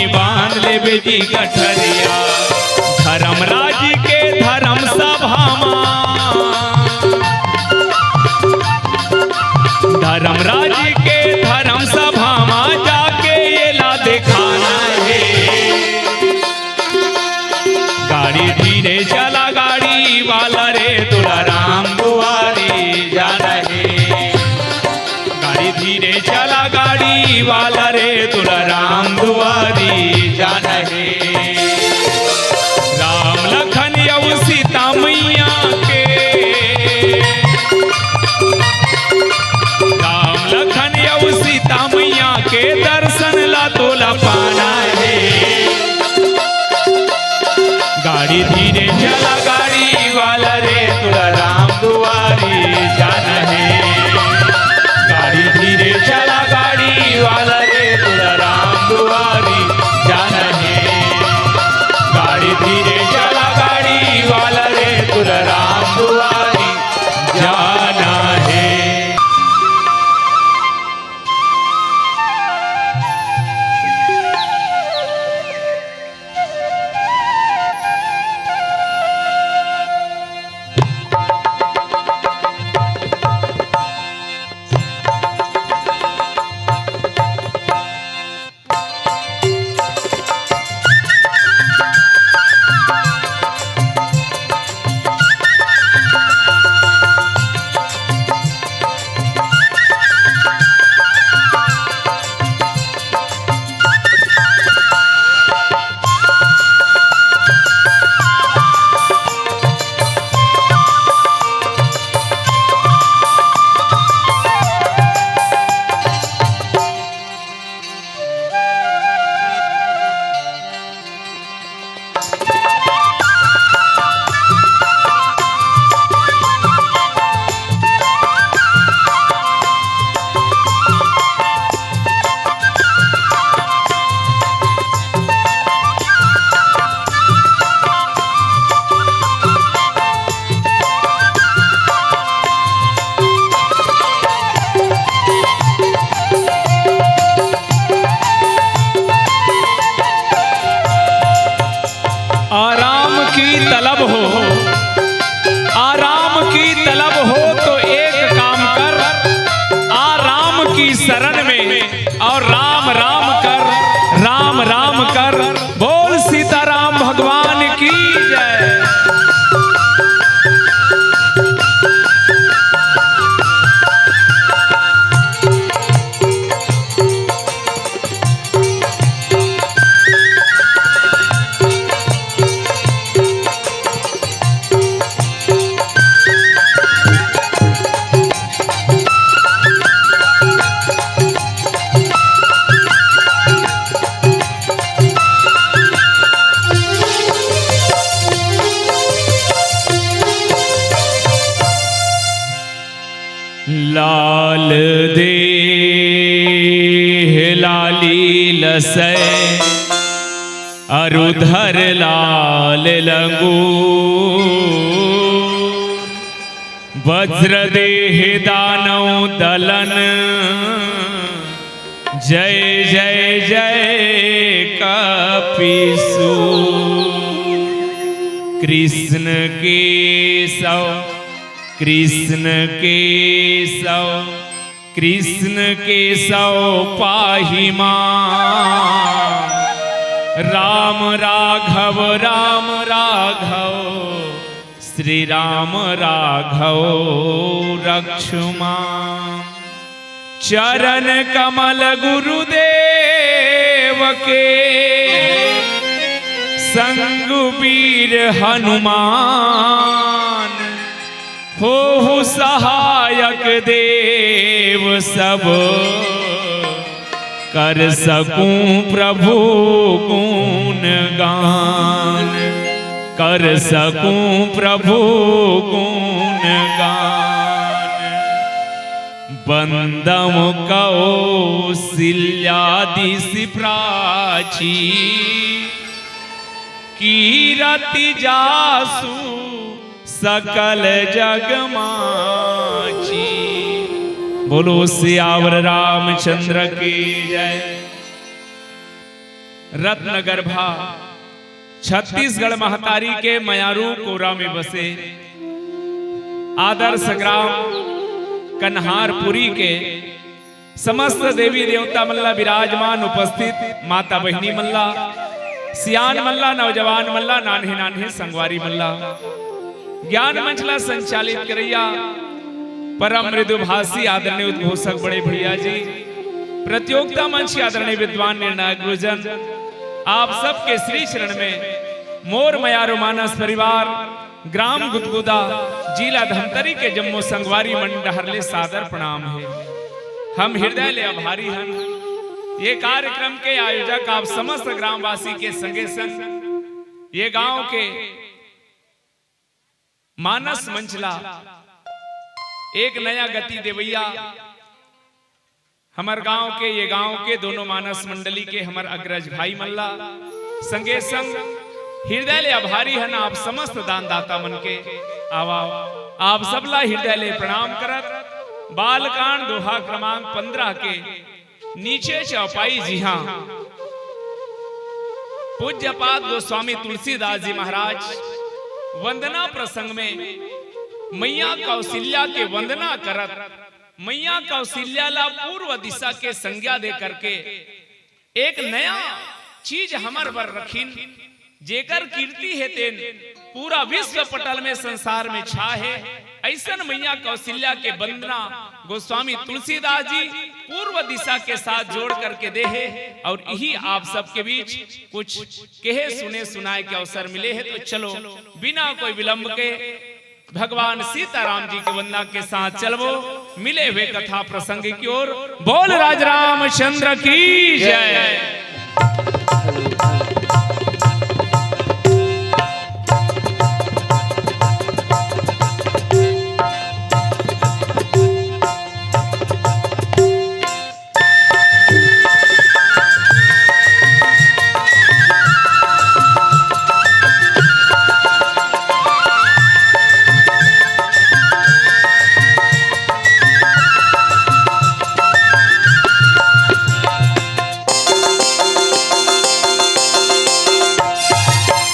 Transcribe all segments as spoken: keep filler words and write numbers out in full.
बांध लेबे जी गठरिया। धर्मराज के धर्म सभा मा, धर्मराज के धर्म सभा मा जाके एला देखाना हे। गाड़ी धीरे चला गाड़ी वाला रे, तोला राम दुआरी जाना हे। गाड़ी धीरे चला गाड़ी वाला रे, तोला राम दुआरी जाना हे। राम लखन अउ सीता मैया के, राम लखन अउ सीता मैया के दर्शन ला तोला पाना हे। गाड़ी धीरे चला गाड़ी वाला रे, तोला राम दुआरी जाना हे। गाड़ी धीरे चला गाड़ी वाला रे, तोला राम दुआरी जाना हे। गाड़ी धीरे चला गाड़ी वाला रे, तोला राम दुआरी जाना हे। आराम की तलब हो, आराम की तलब हो तो एक काम कर, आ राम की शरण में और राम राम कर, राम राम कर। बोल सीताराम भगवान की जय। लाल देह लाली लसै, अरु धर लाल लंगूर। वज्र देह दानव दलन, जय जय जय कपिसु। कृष्ण केशव, कृष्ण केशव, कृष्ण केशव पाहि मां। राम राघव, राम राघव, श्री राम राघव रक्षु मां। चरण कमल गुरुदेव के, संग वीर हनुमान, होहु सहायक देव सब। कर सकूं प्रभु गुण गान, कर सकूं प्रभु गुण गान। बंदम कौशल्या दिशि प्राची, कीरति जासु सकल जग माची। बोलो सियावर रामचंद्र की जय। रत्न गर्भा छत्तीसगढ़ महतारी के मयारू कोरा में बसे आदर्श ग्राम कन्हारपुरी के समस्त देवी देवता मन ला, विराजमान उपस्थित माता बहिनी मन ला, सियान मन ला, नौजवान मन ला, नान्हे नान्हे संगवारी मन ला, ज्ञान मंच ला संचालित करैया परम मृदुभाषी आदरणीय उद्घोषक बड़े भैया जी, प्रतियोगिता मंच के आदरणीय विद्वान निर्णायक गुरुजन, आप सबके श्री चरण में मोर मयारू मानस परिवार, ग्राम गुदगुदा, जिला धमतरी के जम्मो संगवारी मन डहर ले सादर प्रणाम हे। हम हृदय ले आभारी हन। ये कार्यक्रम के आयोजक आप समस्त ग्रामवासी के संगे संग ये गांव के मानस मंच ला एक नया गति देवैया हमर गांव के, ये गांव के दोनों मानस मंडली के हमर अग्रज भाई मन ला, संगे संग हृदय ले आभारी हन आप समस्त दानदाता मन के। आवा, आप सबला हृदय ले प्रणाम करत, बालकांड दोहा क्रमांक पंद्रह के नीचे चौपाई जिहां पूज्यपाद गोस्वामी तुलसीदास जी महाराज वंदना प्रसंग में मैया कौशल्या के वंदना करत, मैया कौशल्या ला पूर्व दिशा के संज्ञा दे करके एक नया चीज हमर बर रखिन, जेकर कीर्ति हे तेन पूरा विश्व पटल में, संसार में छा हे। अइसन मैया कौशल्या के वंदना गोस्वामी तुलसीदास जी पूर्व दिशा के साथ जोड़ करके दे हे, और यही आप सबके बीच कुछ कहे सुने सुनाए के अवसर मिले हे। तो चलो, बिना कोई विलंब के भगवान सीताराम जी के वंदना के साथ चलबो मिले हुए कथा प्रसंग की ओर। बोल राज रामचंद्र की जय।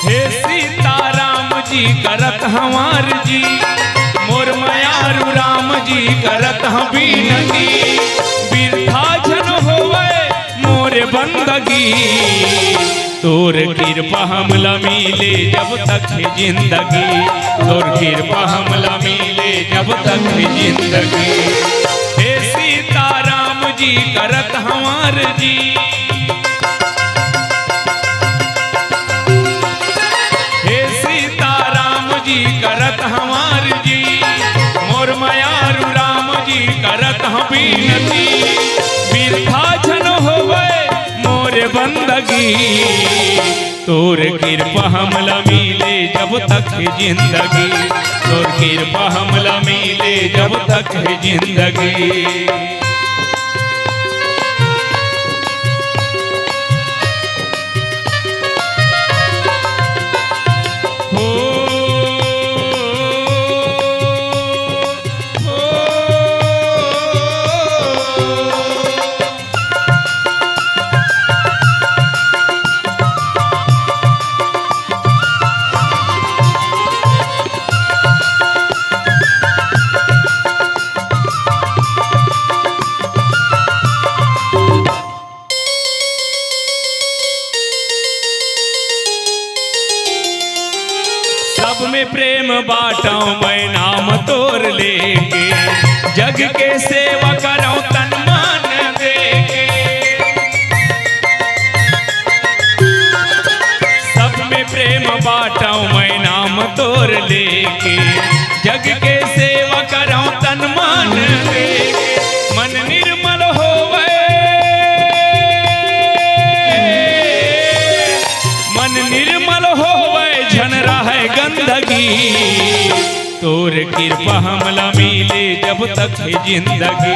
हे सीताराम जी करत हंवार जी, मोर मयारू राम जी करत हंव बिनती, बिरथा झन होवय मोर बंदगी। तोर किरपा हमला मिले जब तक हे जिंदगी, तोर किरपा हमला मिले जब तक हे जिंदगी। हे सीताराम जी करत हंवार जी, हे सीताराम जी करत हंवार जी, मोर मयारू राम जी करत हंव बिनती, बिरथा झन होवय मोर बंदगी। तोर किरपा हमला मिले जब तक हे जिंदगी, तोर किरपा हमला मिले जब तक हे जिंदगी। हो, हो, सब में प्रेम बांटंव मैं नाम तोर लेके, जग के सेवा करंव तन मन देके। सब में प्रेम बांटंव मैं नाम तोर लेके, जग के सेवा करंव तन मन देके। मन निर्मल होवय, मन निर्मल होवय, झन रहय गंदगी। तोर किरपा हमला मिले जब तक हे जिंदगी,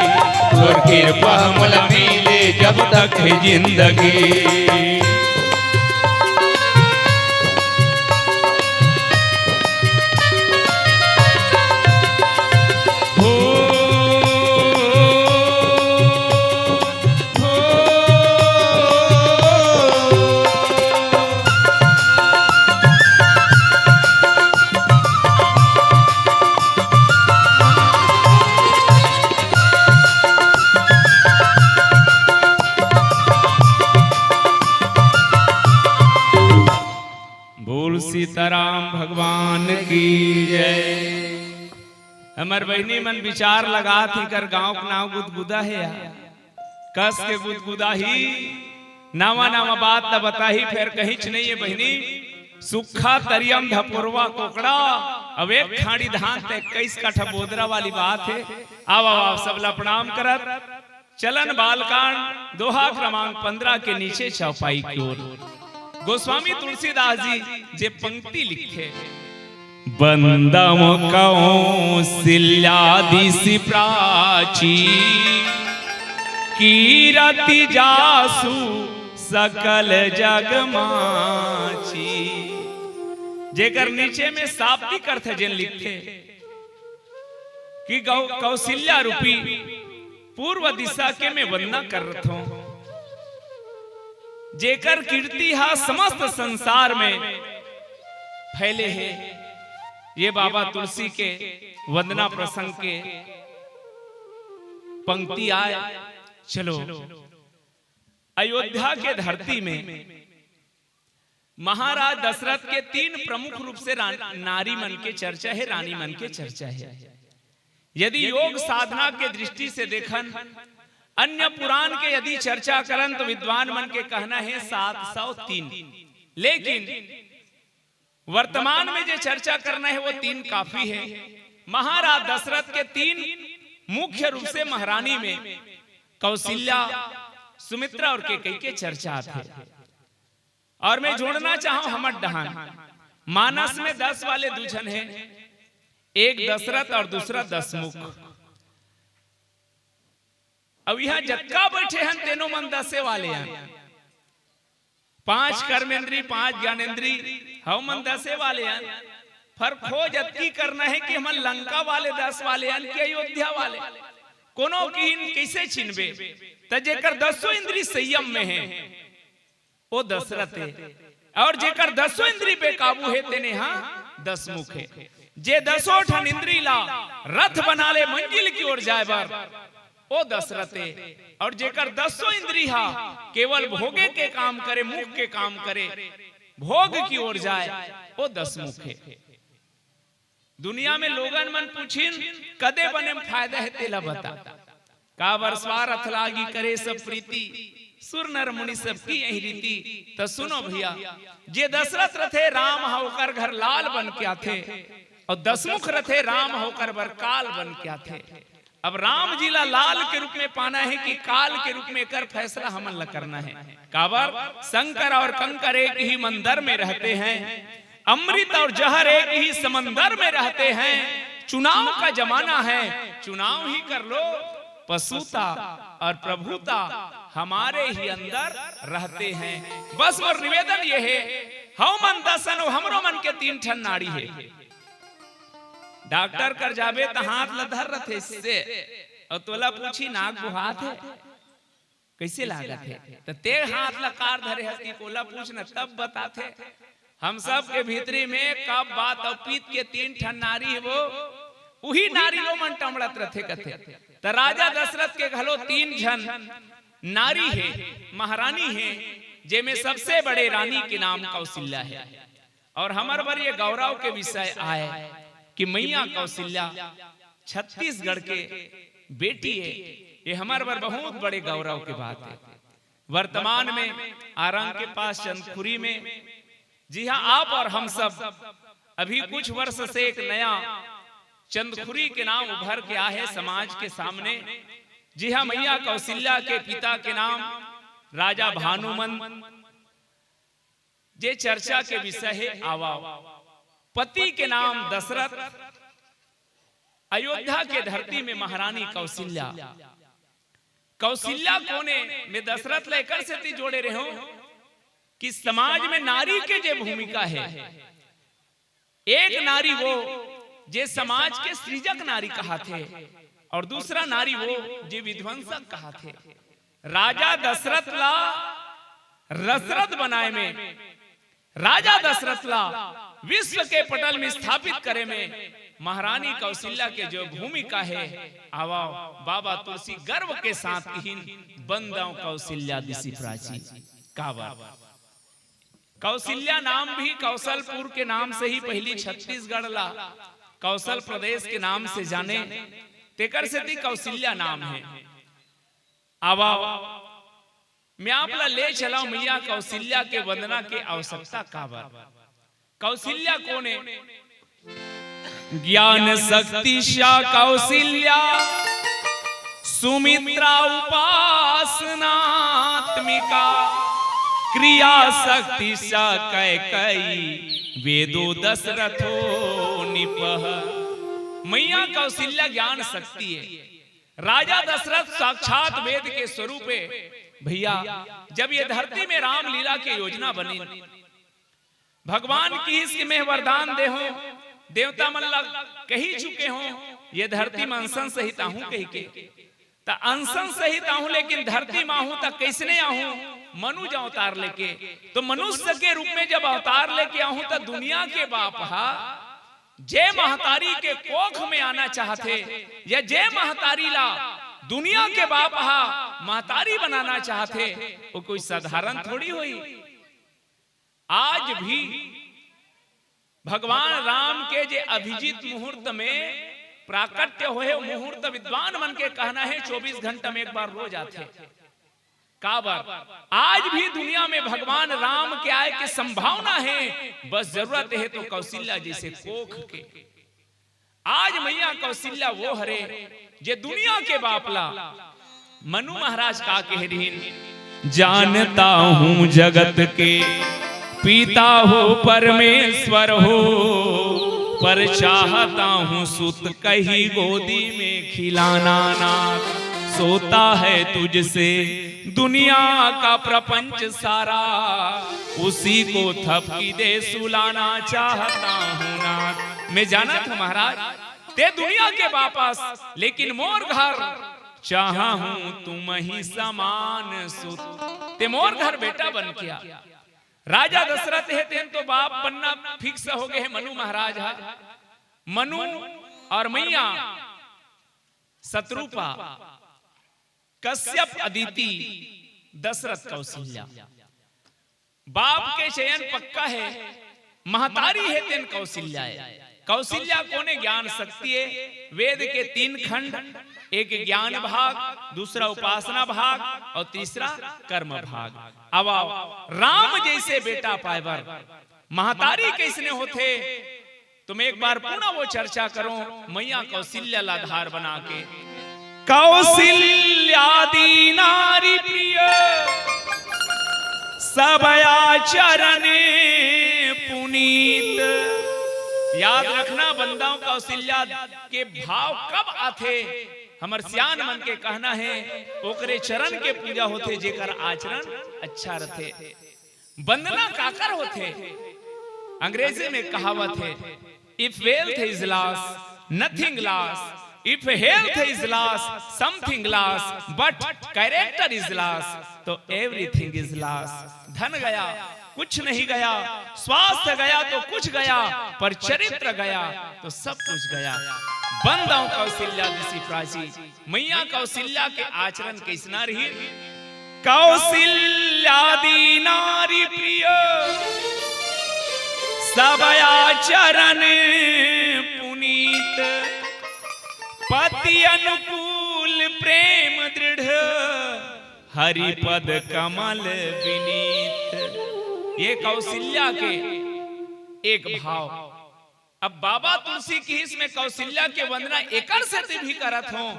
तोर किरपा हमला मिले जब तक हे जिंदगी। हो, हो, सीताराम भगवान की जय। हमर बहिनी मन विचार लगात हे, कर गांव के नाव गुदगुदा हे यार। कस के गुदगुदा ही, नावा नावा बात ल बताही, फेर कहीच नहीं है बहिनी। सुक्खा तरियम धपोरवा कोकड़ा, अब एक खाड़ी धान ते इक्कीस काठा बोदरा वाली बात है। आवा आवा, सबला प्रणाम करत चलन बालकांड दोहा क्रमांक पन्द्रह के नीचे चौपाई की ओर गोस्वामी तुलसीदास जी जे पंक्ति लिखे, बंदम कौशिल्यादिसि प्राची, कीरति जासु सकल जग माची। जेकर नीचे में शाब्दिक अर्थ जेन लिखथे कि गौ-, कौशल्या रूपी पूर्व दिशा के मैं वंदना करत हूं, जेकर कीर्ति हा समस्त संसार में फैले हे। ये बाबा तुलसी के वंदना प्रसंग के पंक्ति आय। चलो, अयोध्या के धरती में महाराज दशरथ के तीन प्रमुख रूप से रा-, नारी मन के चर्चा है, रानी मन के चर्चा है। यदि योग साधना के दृष्टि से देखन, अन्य पुराण के यदि चर्चा करन तो विद्वान मन के कहना है सात सौ तीन, लेकिन वर्तमान में जे चर्चा करना है वो तीन काफी है। महाराज दशरथ के तीन मुख्य रूप से महारानी में कौशल्या, सुमित्रा और कैकेयी के चर्चा आथे। और मैं जोड़ना चाहूं हमर डहान, मानस में दस वाले दू झन हैं, एक दशरथ और दूसरा दसमुख। अब यहां जतका बैठे हैं तेनो मन दसे वाले हैं, पांच कर्मेंद्री, पांच ज्ञानेंद्री, हम मन दसे वाले हैं। पर खोज अतकी करना है कि हमन लंका वाले दस वाले हैं कि अयोध्या वाले। कोनो किहिन कैसे चिन्हबे? त जेकर दसों इंद्री संयम में है, ओ दशरथ है, और जेकर दसों इंद्री बेकाबू है, तेने हा दसमुख है। जे दसों ठन इंद्री ला रथ बना ले मंजिल की ओर जाए बर, ओ दशरथ है। और जेकर दसों इंद्री हा केवल भोगे के काम करे, मुख के काम करे, भोग की ओर जाए, ओ दसमुख है। दुनिया में लोगन मन पूछिन, कदे बने म फायदा है, तेला बता। काबर स्वारथ लागी करे सब प्रीति, सुर नर मुनि सब की यही रीति। त सुनो भैया, जे दशरथ रथे राम ह ओकर घर लाल बन के आथे, और दसमुख रथे राम ह ओकर बर काल बन के आथे। अब राम जी ला लाल के रूप में पाना है कि काल के रूप में, एकर फैसला हमन ला करना है। काबर शंकर और कंकर एक ही मंदिर में रहते हैं, अमृत और जहर एक ही समंदर में रहते हैं। चुनाव का जमाना है, चुनाव ही कर लो। पशुता और प्रभुता हमारे ही अंदर रहते हैं। बस मोर निवेदन ये है, हम मन दस अन, हमरो मन के तीन ठन नाड़ी है। डॉक्टर कर जाबे त हाथ ल धर रथे से, और तोला पूछी नाक बुहात है, कैसे लागत है? त ते हाथ ल कार धरे हस कि कोला पूछ न, तब बताथे। हम सब के भीतरी में कफ, वात और पित्त के तीन ठन नाड़ी है, वो उही नाड़ी लो मन टमड़त रथे कथे। त राजा दशरथ के घलो तीन झन नाड़ी है, महारानी है, जेमे सबसे बड़े रानी के नाम कौशल्या है। और हमर बर ये गौरव के विषय आय कि मैया कौशल्या छत्तीसगढ़ के बेटी है, ये हमर बर बहुत बड़े गौरव के बात है। वर्तमान में आरंग के पास चंदखुरी में, जी हाँ, आप और हम सब अभी कुछ वर्ष से एक नया चंदखुरी के नाम उभर के आए है समाज के सामने। जी हाँ, मैया कौशल्या के पिता के नाम राजा भानुमंत, जे चर्चा के विषय है। आवा, पति के नाम दशरथ, अयोध्या के धरती में महारानी कौशल्या। कौशल्या कोने में दशरथ ल एकर सेती जोड़े रहे हो कि समाज में नारी के जे भूमिका है, एक नारी वो जे समाज के सृजक नारी कहाथे, और दूसरा नारी वो जे विध्वंसक कहाथे। राजा दशरथ ला रसरथ बनाए में, राजा दशरथ ला विश्व के पटल में स्थापित करे में महारानी कौशल्या के जो भूमिका है, आवा बाबा तुलसी गर्व के साथ किहिन, बंदव कौशल्या दिसि प्राची। काबर कौशल्या नाम भी कौशलपुर के नाम से ही पहिली छत्तीसगढ़ ला कौशल प्रदेश के नाम से जाने, तेकर सेती कौशल्या नाम हे। आवा, मैं आप ला ले चलंव मइया कौशल्या के वंदना के आवश्यकता काबर। कौशल्या कोन हे? ज्ञान शक्ति सा कौशल्या, सुमित्रा उपासनात्मिका, क्रिया शक्ति सा कैकई, वेदो दशरथो निपह। मइया कौशल्या ज्ञान शक्ति हे। राजा दशरथ साक्षात वेद के स्वरूप हे। भइया, जब ये धरती में रामलीला के योजना बनी, भगवान किहिस कि मैं वरदान देहूं, देवता मन ला कहि चुके हों, ये धरती म अंसन सहित आहूं कहिके। त अंसन सहित आहूं, लेकिन धरती म आहूं त कइसने आहूं? मनुज अवतार लेके। तो मनुष्य के रूप में जब अवतार लेके आहूं, त दुनिया के बाप हा जे महतारी के कोख में आना चाहथे, या जे महतारी ला दुनिया के बाप हा महतारी बनाना चाहथे, वो कोई साधारण थोड़ी होई। आज भी भगवान राम के जे अभिजीत मुहूर्त में प्राकट्य होए, वो मुहूर्त विद्वान मन के कहना हे, चौबीस घंटा में एक बार रोज आथे। काबर? आज भी दुनिया में भगवान राम के आए के संभावना हे, बस जरूरत हे तो कौशल्या जैसे कोख के। आज मइया कौशल्या वो हरे, जे दुनिया के बाप ला मनु महाराज का कहे रिहिन, जानता हूँ जगत के पिता हो, परमेश्वर हो, पर चाहता हूँ सुत कही गोदी में खिलाना। नाथ, सोता है तुझसे दुनिया का प्रपंच सारा, उसी को थपकी दे सुलाना चाहता हूँ। नाथ, मैं जानत हूँ महाराज, तें दुनिया के बाप हस, लेकिन मोर घर चाहा हूं तुमही समान सुत। तें मोर घर बेटा बन के आ। राजा दशरथ हे, तेन तो बाप बनना फिक्स हो गए हे। मनु महाराज हा, मनु और मइया शतरूपा, कश्यप अदिति, दशरथ कौशल्या। बाप के चयन पक्का हे, महतारी हे तेन कौशल्या हे। कौशल्या कोने? ज्ञान शक्ति हे। वेद के तीन खंड, एक ज्ञान भाग, दूसरा उपासना भाग और तीसरा कर्म भाग। अब आओ, राम जैसे बेटा पाए बर महतारी कइसने होथे, तो मैं एक बार पुनः वो चर्चा करूं, मइया कौशल्या ला आधार बना के। कौशल्यादि नारी प्रिय सब आचरण पुनीत। याद रखना बंदाओं, कौशल्या के भाव कब आथे? हमर सियान मन के कहना हे, ओकरे चरण के पूजा होथे, जेकर आचरण अच्छा रथे। वंदना काकर होथे? अंग्रेजी में कहावत हे, "If wealth is lost, nothing lost. If health is lost, something lost. But character is lost, तो everything is lost।" धन गया, कुछ नहीं गया, स्वास्थ्य गया तो कुछ गया, पर चरित्र गया तो सब कुछ गया। बंदाओं कौशल्या दिसि प्राची, मइया कौशल्या के आचरण कइसना रहिस? कौशल्यादि नारी प्रिय सब आचरण पुनीत, पति अनुकूल प्रेम दृढ़ हरि पद कमल विनीत। ये कौशल्या के एक भाव। अब बाबा तुलसी किहिस, मैं कौशल्या के वंदना एकर सेती भी करत हों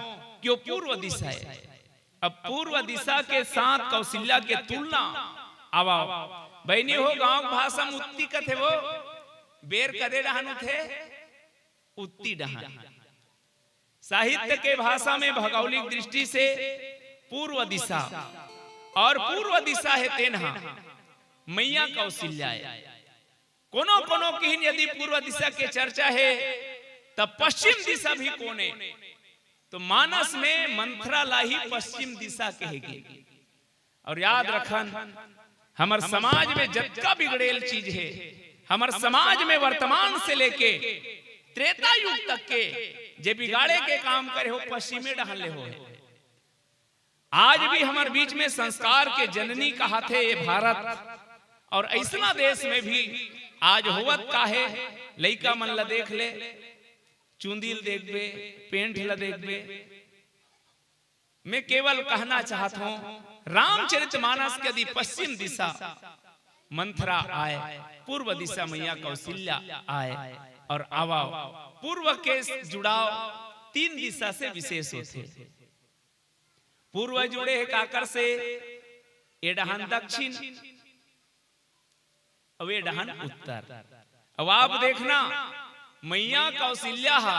कि वो पूर्व दिशा हे। अब पूर्व दिशा के साथ कौशल्या के तुलना, अब आओ बहिनी हो, गांव के भाषा में उत्ती कथे वो, बेर कदे डहन उठे, उत्ती डहन। साहित्य के भाषा में भौगोलिक दृष्टि से पूर्व दिशा, और पूर्व दिशा हे तेन हा मइया कौशल्या हे। कोनो कोनो किहिन यदि पूर्व दिशा के चर्चा हे, तब पश्चिम दिशा भी कोने? तो मानस में मंथरा ला ही पश्चिम दिशा कहे गे। और याद रखन, हमर समाज में जतका बिगड़ेल चीज हे, हमर समाज में वर्तमान से लेके त्रेता युग तक के जे बिगाड़े के काम करे हो, पश्चिमे डहन ले होहे। आज भी हमर बीच में संस्कार के जननी कहाथे ये भारत, और अइसना देश में भी आज होवत का हे, लइका मन ला देख ले, चुंदी ल देखबे, पेंट ला देखबे। मैं केवल कहना चाहत हूँ, रामचरित मानस के यदि पश्चिम दिशा मंथरा आय, पूर्व दिशा मैया कौशल्या आय, और आवा, पूर्व के जुड़ाव तीन दिशा से विशेष होथे। पूर्व जुड़े हे काकर से? ए डहन दक्षिण, अउ ए डहन उत्तर। अब आप देखना, मैया कौशल्या हा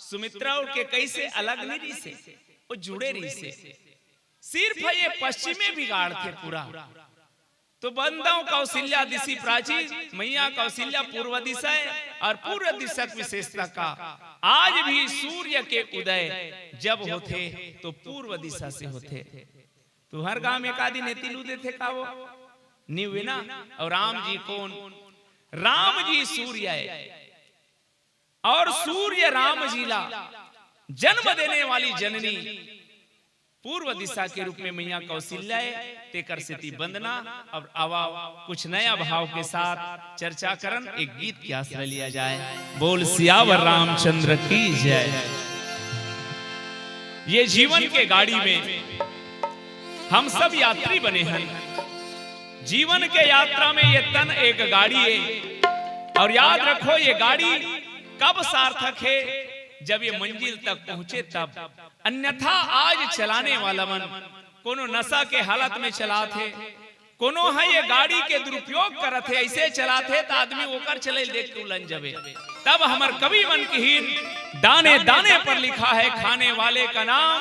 सुमित्रा अउ के कइसे अलग नहीं रहिसे, वो जुड़े रहिसे। सिर्फ ये पश्चिमे बिगाड़थे पूरा। तो बंदव कौशल्या दिशि प्राची, मैया कौशल्या पूर्व दिशा हे, और पूर्व दिशा के विशेषता का, आज भी सूर्य के उदय जब होथे तो पूर्व दिशा से होथे। तुहर गांव में का दिन एती लू देथे का वो? निवे ना। और राम जी कोन? राम जी सूर्य हे। और सूर्य राम जी ला जन्म देने वाली जननी पूर्व दिशा के रूप में मैया कौशल्या हे, तेकर सेती वंदना। अब आवा कुछ नया भाव के साथ चर्चा करन, एक गीत के आश्रय लिया जाए। बोल सियावर रामचंद्र की जय। ये जीवन के गाड़ी में हम सब यात्री बने हन। जीवन के यात्रा में ये तन एक गाड़ी हे, और याद रखो, ये गाड़ी कब सार्थक हे? जब ये मंजिल तक पहुंचे तब। अन्यथा आज चलाने वाला मन कोनो नशा के हालत में चलाथे, कोनो ह ये गाड़ी के दुरुपयोग करत हे, अइसे चलाथे त आदमी ओकर चले देख के उलन जबे। तब हमर कवि मन किहिन, दाने दाने पर लिखा है खाने वाले का नाम,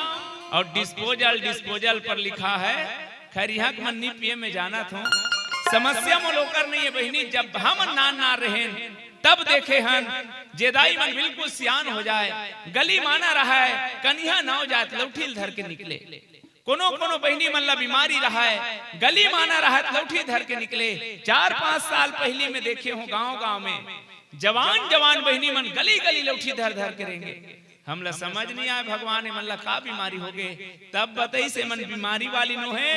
और डिस्पोजल डिस्पोजल पर लिखा है। खैर, इहाँ के मन नी पिए में जानत हों, समस्या मोल ओकर नहीं है बहिनी। जब हम नान नान रहेन तब देखे हन, जे दाई मन बिल्कुल सियान हो जाए, गली माना रहय, कनिहा नव जात लौठी ल धर के निकले। कोनो कोनो बहिनी मन ला बीमारी रहय, गली माना रहत लौठी धर के निकले। चार पांच साल पहिली में देखे हों गांव गांव में जवान जवान बहिनी मन गली गली लौठी धर धर के रेंगे। हमला समझ नहीं आय भगवान, एमन ला का बीमारी होगे। तब बतइस एमन बीमारी वाली नोहे,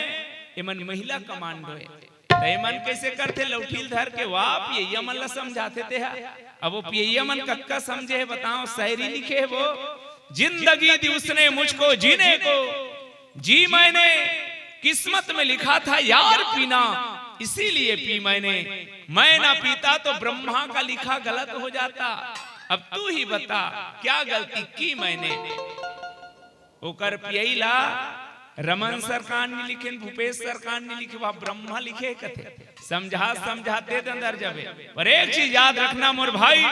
एमन महिला कमांडो हे। त एमन कइसे करथे? लौठी ल धर के वा पियइया मन ला समझाथे तेहा। अब वो पियइया मन कतका समझे हे बताओ, शायरी लिखे हे वो, जिंदगी दी उसने मुझको जीने को, जी मैंने, किस्मत में लिखा था यार पीना, इसीलिए पी मैंने। मैं ना पीता तो ब्रह्मा का लिखा गलत हो जाता। अब तू ही बता, क्या गलती की मैंने? ओकर पियई ला रमन सरकार नी लिखेन, भूपेश सरकार नी लिखे, वह ब्रह्मा लिखे कथे। समझा समझाते त अंदर जाबे। पर एक चीज याद रखना मोर भाई,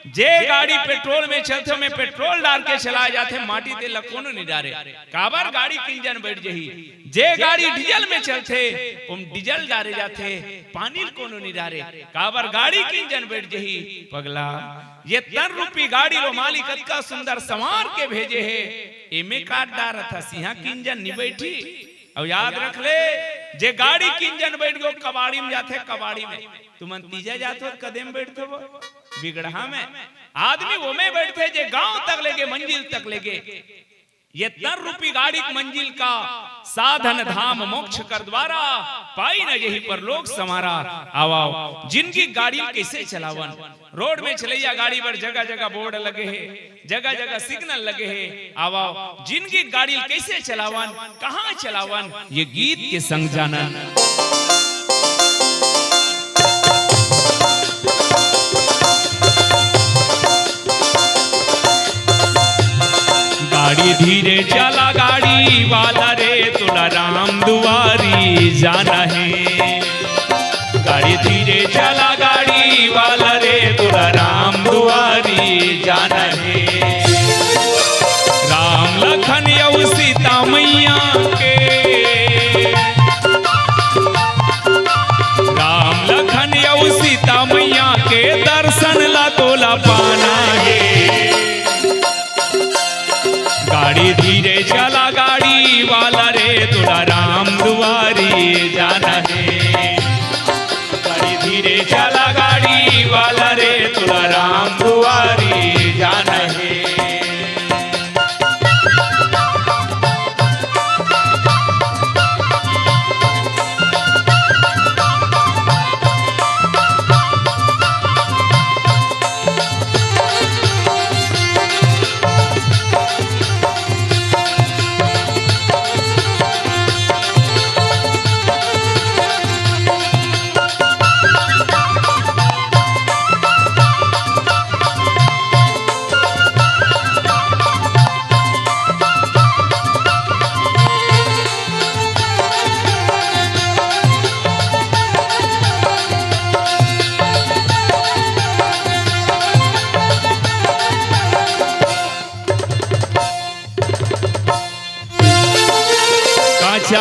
जे गाड़ी पेट्रोल में चलथे, ओमे पेट्रोल डार के चलाए जाथे, माटी तेल ला कोनो नी डारे। काबर? गाड़ी के इंजन बैठ जही। जे गाड़ी डीजल में चलथे, ओम डीजल डारे जाथे, पानी ल कोनो नी डारे। काबर? गाड़ी के इंजन बैठ जही। पगला, ये तन रूपी गाड़ी लो मालिक अतका सुंदर संवार के भेजे हे, एमे काट डारत हस, इहाँ के इंजन नी बैठी। अउ याद रख ले, जे गाड़ी के इंजन बैठ गो, कबाड़ी में जाथे, कबाड़ी में। तुमन तीजा जात हो, कदे में बैठथो वो? बिगड़हा में। आदमी ओमे बैठथे, जे गांव तक लेगे, मंजिल तक लेगे। ये तन रूपी गाड़ी के मंजिल का साधन धाम मोक्ष कर द्वारा, पाई न यही परलोक संवारा। आव, आव, जिनगी गाड़ी ल कइसे चलावन, रोड में चलइया गाड़ी बर जगह जगह बोर्ड लगे हे, जगह जगह सिग्नल लगे हे। आव, आव, जिनगी गाड़ी ल कइसे चलावन, कहाँ चलावन, ये गीत के संग जानन। गाड़ी धीरे चला गाड़ी वाला रे, तोला राम दुआरी जाना हे। गाड़ी धीरे चला गाड़ी वाला रे, तोला राम दुआरी जाना हे। राम लखन अउ सीता मैया के, राम लखन अउ सीता मैया के दर्शन ला तोला पाना हे। गाड़ी धीरे चला गाड़ी वाला रे, तोला राम दुआरी जाना हे। गाड़ी धीरे चला गाड़ी वाला रे, तोला राम दुआरी जाना हे।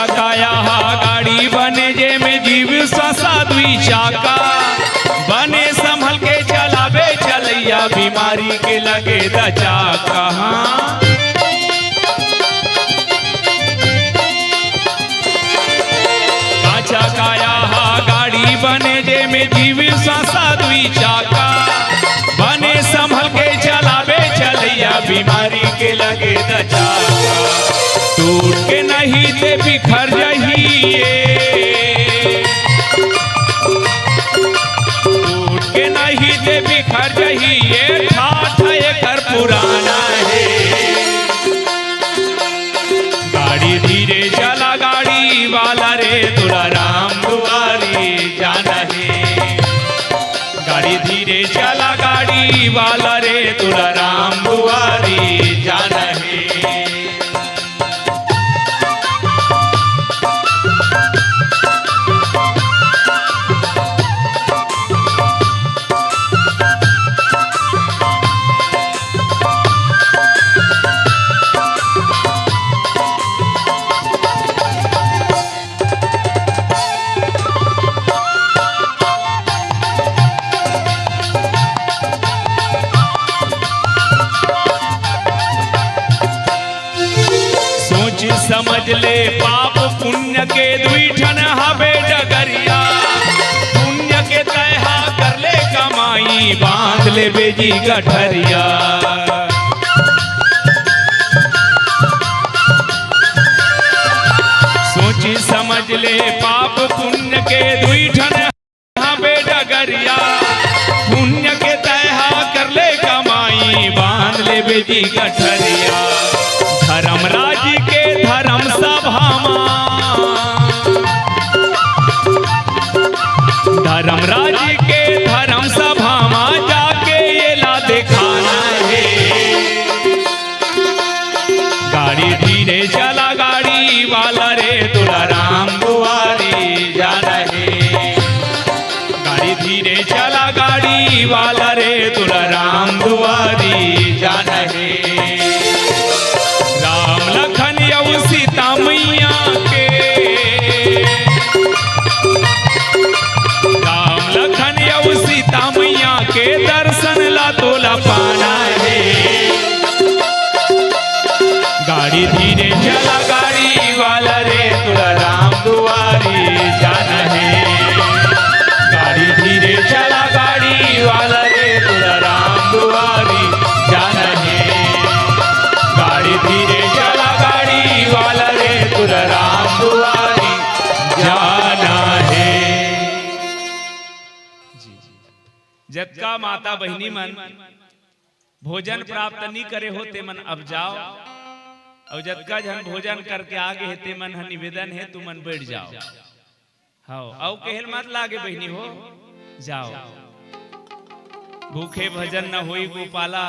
काया हा गाड़ी बने, जेमे जीव श्वासा दुई चाका। बने संभल के चलाबे चलैया, बीमारी के लगे दचा कहाँ। काचा काया हा गाड़ी बने, जेमे जीव श्वासा दुई चाका। बने संभल के चलाबे चलैया, बीमारी के लगे दचा। टूट के नहीं ते बिखर जही ये, टूट के नहीं ते बिखर जही ये, ठाठ एकर पुराना हे। गाड़ी धीरे चला गाड़ी वाला रे, तोला राम दुआरी जाना हे। गाड़ी धीरे चला गाड़ी वाला रे, तोला राम दुआरी जाना हे। सोच समझ ले पाप पुण्य के दुई ठन हवे डगरिया। पुण्य के तैहा कर ले कमाई, बांध ले बेजी गठरिया। सोच समझ ले पाप पुण्य के दुई ठन हवे डगरिया। पुण्य के तैहा कर ले कमाई, बांध ले बेजी गठरिया। धर्मराज के धर्म सभा मा, धर्मराज के धर्म सभा मा जाके एला देखाना हे। गाड़ी धीरे चला गाड़ी वाला रे, तोला राम दुआरी जाना हे। गाड़ी धीरे चला गाड़ी वाला रे, तोला राम दुआरी जाना हे। राम लखन अउ सीता मैया के, राम लखन अउ सीता मैया के दर्शन ला तोला पाना हे। गाड़ी धीरे चला गाड़ी वाला रे, तोला राम दुआरी जाना हे। गाड़ी धीरे चला गाड़ी वाला रे, तोला राम दुआरी जाना हे। गाड़ी धीरे चला गाड़ी वाला रे, तोला राम दुआरी जाना हे। जतका माता बहिनी मन भोजन प्राप्त नी करे हो, ते मन अब जाओ। अउ जतका झन भोजन करके आगे हे, ते मन ह निवेदन हे, तुमन बैठ जाओ। हव, अउ केहेल मत लागे बहिनी हो, जाओ। भूखे भजन न होई गोपाला।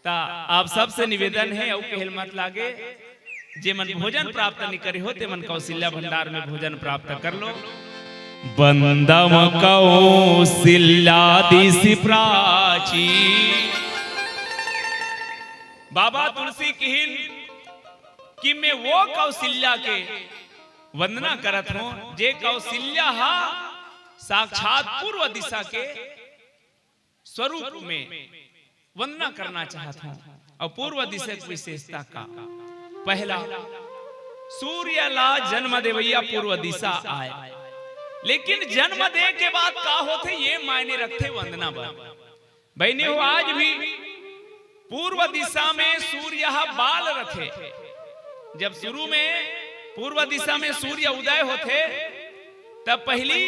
ता आप सबसे निवेदन हे, अउ केहेल मत लागे। जे मन भोजन प्राप्त नइ करे हो, ते मन कौशल्या भंडार में भोजन प्राप्त कर लो। वंदम कौशल्या दिशि प्राची। बाबा तुलसी किहिन कि मैं वो कौशल्या के वंदना करत हूँ, जे कौशल्या हा साक्षात पूर्व दिशा के स्वरूप में वंदना करना चाहत हूं। अउ पूर्व दिशा के विशेषता का, पहला, सूर्य ला जन्म देवैया पूर्व दिशा आय, लेकिन जन्म दे के बाद का होथे, ये मायने रखथे वंदना बर। बहिनी हो, आज भी पूर्व दिशा में सूर्य ह बाल रथे। जब शुरू में पूर्व दिशा में सूर्य उदय होथे, तब पहली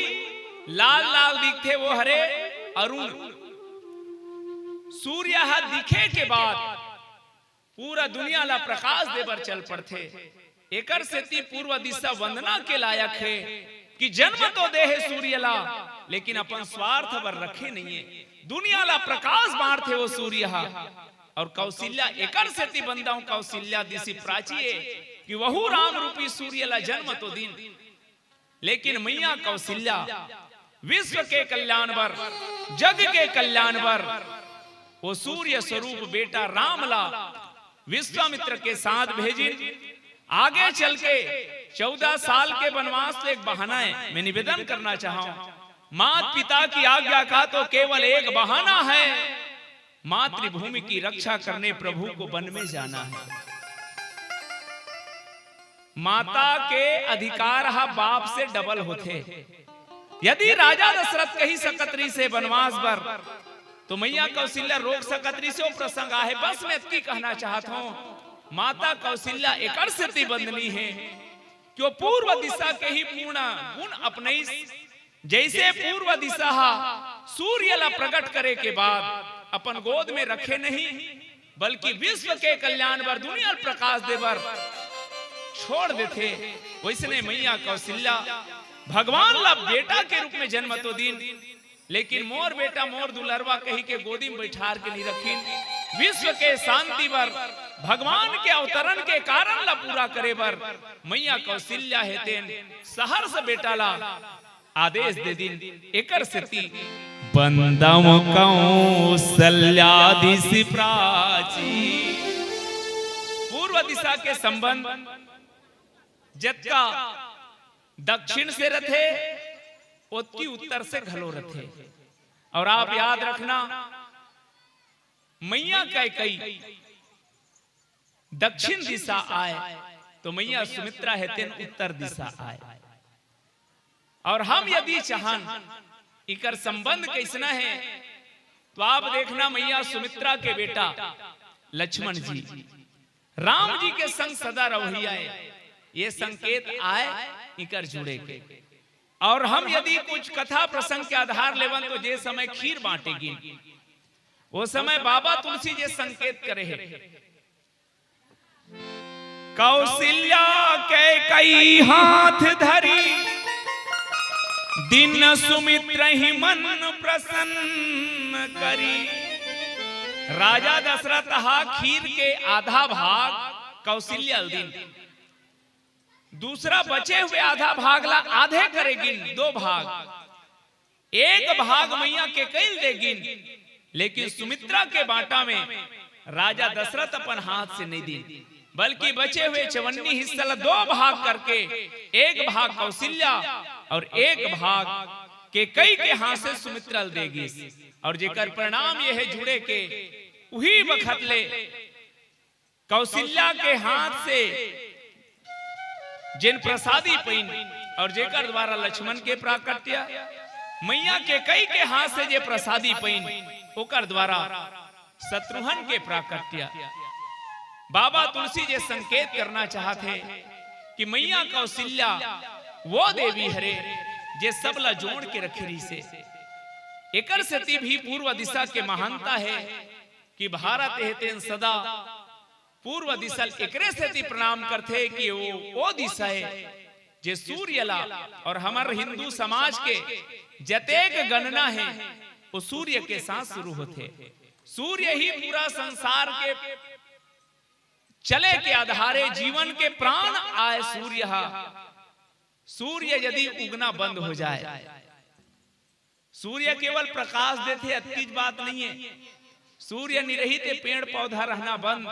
लाल लाल दिखथे, वो हरे अरुण। सूर्य ह दिखे के बाद पूरा दुनिया ला प्रकाश दे बर चल पड़थे। एकर सेती पूर्व दिशा वंदना के लायक हे कि जन्म तो दे हे सूर्य ला, लेकिन अपन स्वार्थ बर रखे नइये। दुनिया ला प्रकाश बांटथे वो सूर्य ह। अउ कौशल्या एकर सेती बंदा हूं, कौशल्या दिशि प्राची ए कि वहू राम रूपी सूर्य ला जन्म तो दिन, लेकिन मैया कौशल्या विश्व के कल्याण बर, जग के कल्याण बर वो सूर्य स्वरूप बेटा राम ला विश्वामित्र के साथ भेजिन। आगे चल के चौदह साल के वनवास तो एक बहाना है। मैं निवेदन करना चाहूं, मात पिता की आज्ञा का तो केवल एक बहाना है, मातृभूमि की रक्षा करने प्रभु को वन में जाना है। माता के अधिकार हा बाप से डबल होथे। यदि राजा दशरथ कही सकत रहिसे वनवास बर, तो मैया कौशल्या रोक सकत रहिसे। वो प्रसंग आहे। बस मैं अतकी कहना चाहत हूं, माता कौशल्या एकर सेती वंदनीय हे कि वो पूर्व दिशा के ही पूर्ण गुण अपनइस। जैसे पूर्व दिशा हा सूर्य ला प्रकट करे के बाद अपन गोद में रखे नहीं, बल्कि विश्व के कल्याण बर, दुनिया ल प्रकाश दे बर छोड़ देथे, वैसने मैया कौशल्या भगवान ला बेटा के रूप में जन्म तो दीन, लेकिन मोर बेटा, मोर दुलरवा कही के गोदी में बैठार के नहीं रखिन। विश्व के शांति बर, भगवान के अवतरण के कारण ला पूरा करे बर मैया कौशल्या हे तेन सहर्ष बेटा ला आदेश दे दिन। एकर सेती बंदम कौशल्यादिशि प्राची। पूर्व दिशा के संबंध जतका दक्षिण से रथे, ओतकी उत्तर से घलो रथे। और आप याद रखना, मैया कैकई दक्षिण दिशा आय, तो मैया सुमित्रा हे तेन उत्तर दिशा आय। और हम यदि चाहन, इकर संबंध कैसना है, तो आप देखना, मैया सुमित्रा के बेटा लक्ष्मण जी राम जी के संग सदा रहवइया है, ये संकेत आय इकर जुड़े के। और हम यदि कुछ कथा प्रसंग के आधार लेवन, तो जे समय खीर बांटे गिन, वो समय बाबा तुलसी जे संकेत करे हे, कौशल्या कैकई हाथ धरी, दीन सुमित्र ही मन प्रसन्न करी। राजा दशरथ हा खीर के आधा भाग कौशल्या ल दीन, दूसरा बचे हुए आधा भाग ला आधे करे गिन, दो भाग, एक भाग मैया कैकई ल दे गिन, लेकिन सुमित्रा के बांटा में राजा दशरथ अपन हाथ से नहीं दीन, बल्कि बचे हुए चवन्नी हिस्सा ला दो भाग करके एक भाग कौशल्या और एक भाग कैकई के हाथ से सुमित्रा ल दे गिस। और जेकर परिणाम ये हे जुड़े के, उही बखत ले कौशल्या के हाथ से जेन प्रसादी पइन और जेकर द्वारा लक्ष्मण के प्राकट्य, मैया कैकई के हाथ से जे प्रसादी पइन, ओकर द्वारा शत्रुघ्न के प्राकट्य। बाबा तुलसी जे संकेत करना चाहत हे कि मैया कौशल्या वो देवी हरे, जे सब ला जोड़ के रखे रहिसे। एकर सेती भी पूर्व दिशा के महानता हे कि भारत हे तेन सदा पूर्व दिशा ल एकरे सेती प्रणाम करथे कि वो, वो दिशा हे जे सूर्य ला, और हमर हिंदू समाज के जतेक गणना हे, वो सूर्य के साथ शुरू होथे। सूर्य ही पूरा संसार के चले के आधार हे, जीवन के प्राण आय सूर्य हा। सूर्य यदि उगना बंद हो जाए, सूर्य केवल प्रकाश देथे, अतकीच बात नहीं हे। सूर्य निरही ते पेड़ पौधा रहना बंद,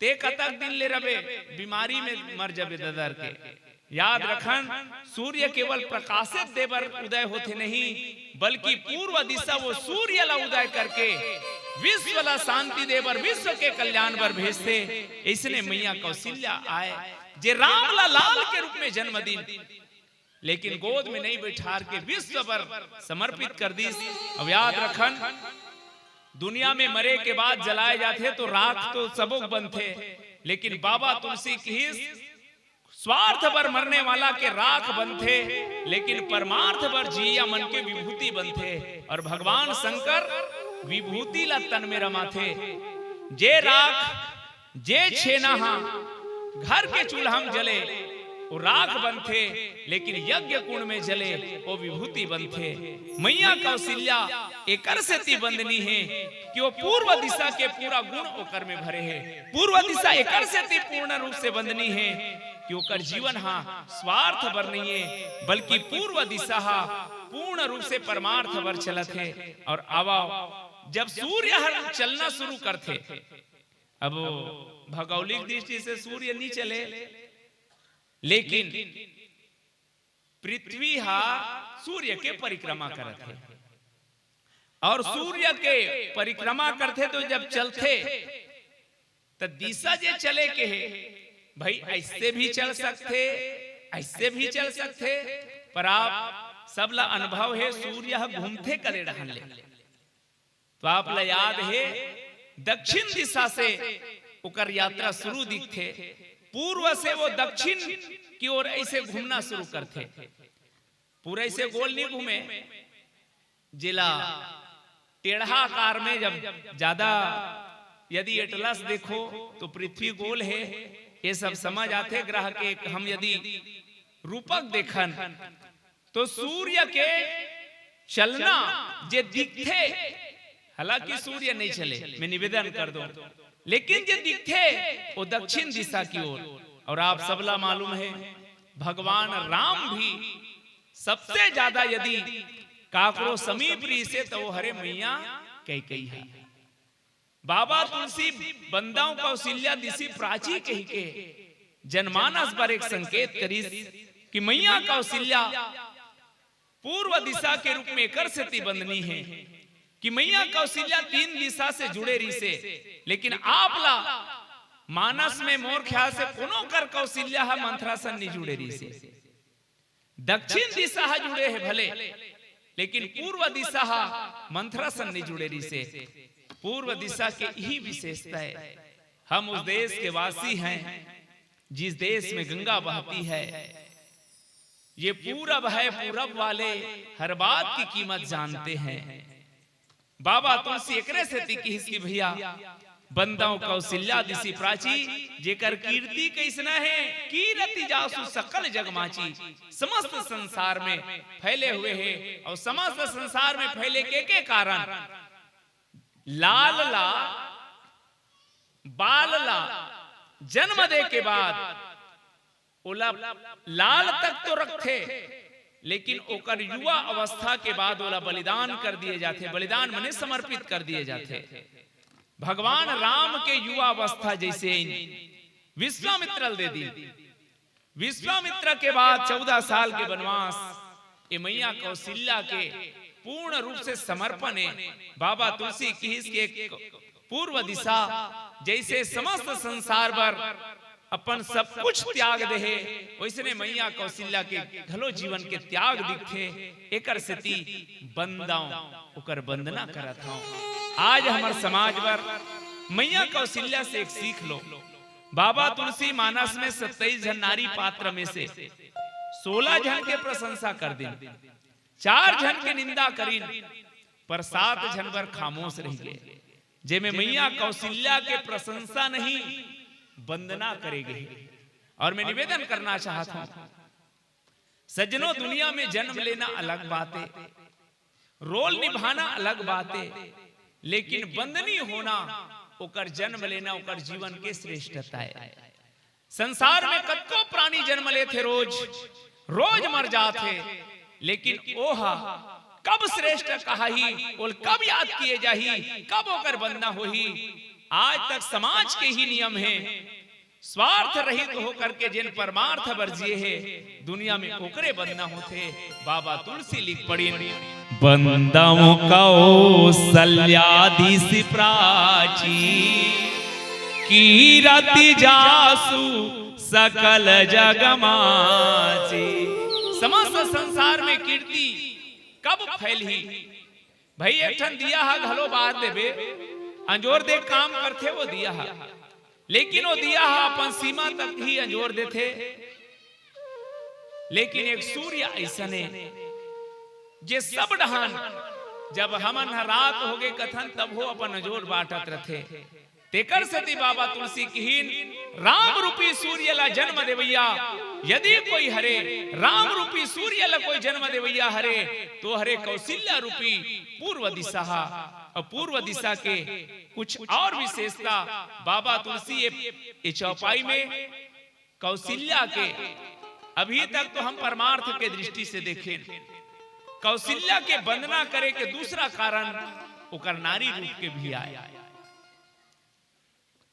ते कतक दिन ले रबे, बीमारी में मर जबे ददर के। याद रखन, सूर्य केवल प्रकाशित दे बर उदय होथे नहीं, बल्कि पूर्व दिशा वो सूर्य ला उदय करके विश्व ला शांति दे बर, विश्व के कल्याण बर भेजथे। इसने मैया कौशल्या आय, जे राम ला लाल के रूप में जन्म दीन, लेकिन गोद में नहीं बैठार के विश्व बर समर्पित कर दीस। अब याद रखन, दुनिया में मरे के बाद जलाए जाथे तो राख तो सबो बनथे, लेकिन बाबा तुलसी किहिस, स्वार्थ बर मरने वाला के राख बनथे, लेकिन परमार्थ बर जिया मन के विभूति बनथे। और भगवान शंकर विभूति ला तन में रमाथे। जे राख, जे छेना हा घर के चूल्हा में जले, वो राख बनथे, लेकिन यज्ञ कुंड में जले, वो विभूति बनथे। मैया कौशल्या एकर सेती वंदनीय हे कि वो पूर्व दिशा के पूरा गुण ओकर में भरे हे। पूर्व दिशा एकर सेती पूर्ण रूप से वंदनीय हे कि ओकर जीवन हा स्वार्थ बर नहीं हे, बल्कि पूर्व दिशा हा पूर्ण रूप से परमार्थ बर चलत हे। और आवा, जब सूर्य हर चलना शुरू करथे, अब भौगोलिक दृष्टि से सूर्य नहीं चले, लेकिन पृथ्वी हा सूर्य के परिक्रमा करत हे, और सूर्य के परिक्रमा करथे तो जब चलथे त दिशा जे चले के हे, भाई ऐसे भी चल सकथे, ऐसे भी चल सकथे, पर आप सबला अनुभव हे सूर्य ह घूमथे करे डहन ले। तो आप ला याद हे दक्षिण दिशा से ओकर यात्रा शुरू दिखथे, पूर्व से वो दक्षिण की ओर ऐसे घूमना शुरू करथे। पूरा ऐसे गोल नहीं घूमे, जेला टेढ़ा आकार में जब ज्यादा यदि एटलस देखो तो पृथ्वी गोल हे, ये सब समझ आथे। ग्रह के हम यदि रूपक देखन तो सूर्य के चलना जे दिखथे, हालांकि सूर्य नहीं चले, मैं निवेदन कर दूं, लेकिन जे दिखथे वो दक्षिण दिशा की ओर। और आप सबला मालूम हे भगवान राम भी सबसे ज्यादा यदि काकरो समीप रहिसे तो वो हरे मैया कैकेयी हे। बाबा तुलसी बंदव कौशल्या दिसि प्राची कहिके जनमानस बर एक संकेत करिस कि मैया कौशल्या पूर्व दिशा के रूप में एकर सेती बंदनी हे कि मैया कौशल्या तीन दिशा से जुड़े रहिसे, लेकिन आप ला मानस में मोर ख्याल से कोनो कर कौशल्या ह मंथरा सन नहीं जुड़े रहिसे। दक्षिण दिशा ह जुड़े हे भले, लेकिन पूर्व दिशा ह मंथरा सन नहीं जुड़े रहिसे। पूर्व दिशा के यही विशेषता हे। हम उस देश के वासी हैं जिस देश में गंगा बहती है। ये पूरब है, पूरब वाले हर बात की कीमत जानते हैं। बाबा तुलसी एकरे सेती किहिस कि भैया, बंदव कौशल्या दिसि प्राची, जेकर कीर्ति कइसना हे, कीरति जासु सकल जग माची। समस्त संसार में फैले हुए हे और समस्त संसार में फैले के, के कारण लाल ला, बाल ला जन्म दे के बाद ओला लाल तक तो रखथे, लेकिन ओकर युवा अवस्था के बाद ओला बलिदान कर दिए जाथे। बलिदान मने समर्पित कर दिए जाथे। भगवान राम के युवा अवस्था जैसे आइन, विश्वामित्र ल दे दी। विश्वामित्र के बाद चौदह साल के वनवास, ए मैया कौशल्या के पूर्ण रूप से समर्पण हे। बाबा तुलसी किहिस के एक पूर्व दिशा, जैसे समस्त संसार बर अपन सब कुछ त्याग दे हे, वैसने मैया कौशल्या के घलो जीवन के त्याग दिखथे। एकर सेती बंदव ओकर वंदना करत हंव। आज हमर समाज बर मैया कौशल्या से एक सीख लो। बाबा तुलसी मानस में सत्ताईस झन नारी पात्र में से सोलह झन के प्रशंसा कर दिन, चार झन के निंदा करिन, पर सात झन बर खामोश रह गए, जेमे मैया कौशल्या के प्रशंसा नहीं, वंदना करे गए। और मैं निवेदन करना चाहत हंव, सज्जनों, दुनिया में जन्म लेना अलग बात हे, रोल निभाना अलग बात हे, लेकिन वंदनीय होना, ओकर जन्म लेना, ओकर जीवन के श्रेष्ठता हे। संसार में कतको प्राणी जन्म लेथे रोज, रोज मर जाथे, लेकिन ओह कब श्रेष्ठ कहाही, ओल कब याद किए जाही, कब ओकर वंदना होही? आज तक समाज के ही नियम हे, स्वार्थ रहित होकर के जेन परमार्थ बर जिए हे, दुनिया में ओकरे वंदना होथे। बाबा तुलसी लिख पड़िन, बंदव कौशल्या दिसि प्राची, कीरति जासु सकल जग माची। समस्त संसार में कीर्ति कब फैलही? भाई, एक ठन दिया ह घलो बार देबे, अंजोर दे काम करथे वो दिया ह, लेकिन वो दिया ह अपन सीमा तक ही अंजोर देथे। लेकिन एक सूर्य अइसन हे, जे सब डहान, जब हमन ह रात होगे कथन, तब वो अपन अंजोर बांटत रथे। तेकर सेती बाबा तुलसी किहिन, राम रूपी सूर्य ला जन्म देवैया यदि कोई हरे, राम रूपी सूर्य ला कोई जन्म देवैया हरे, तो हरे कौशल्या रूपी पूर्व दिशा हा। और पूर्व दिशा के कुछ और विशेषता बाबा तुलसी ये, ये चौपाई में कौशल्या के, अभी तक तो हम परमार्थ के दृष्टि से देखेन, कौशल्या के वंदना करे के दूसरा कारण ओकर नारी रूप के भी आय।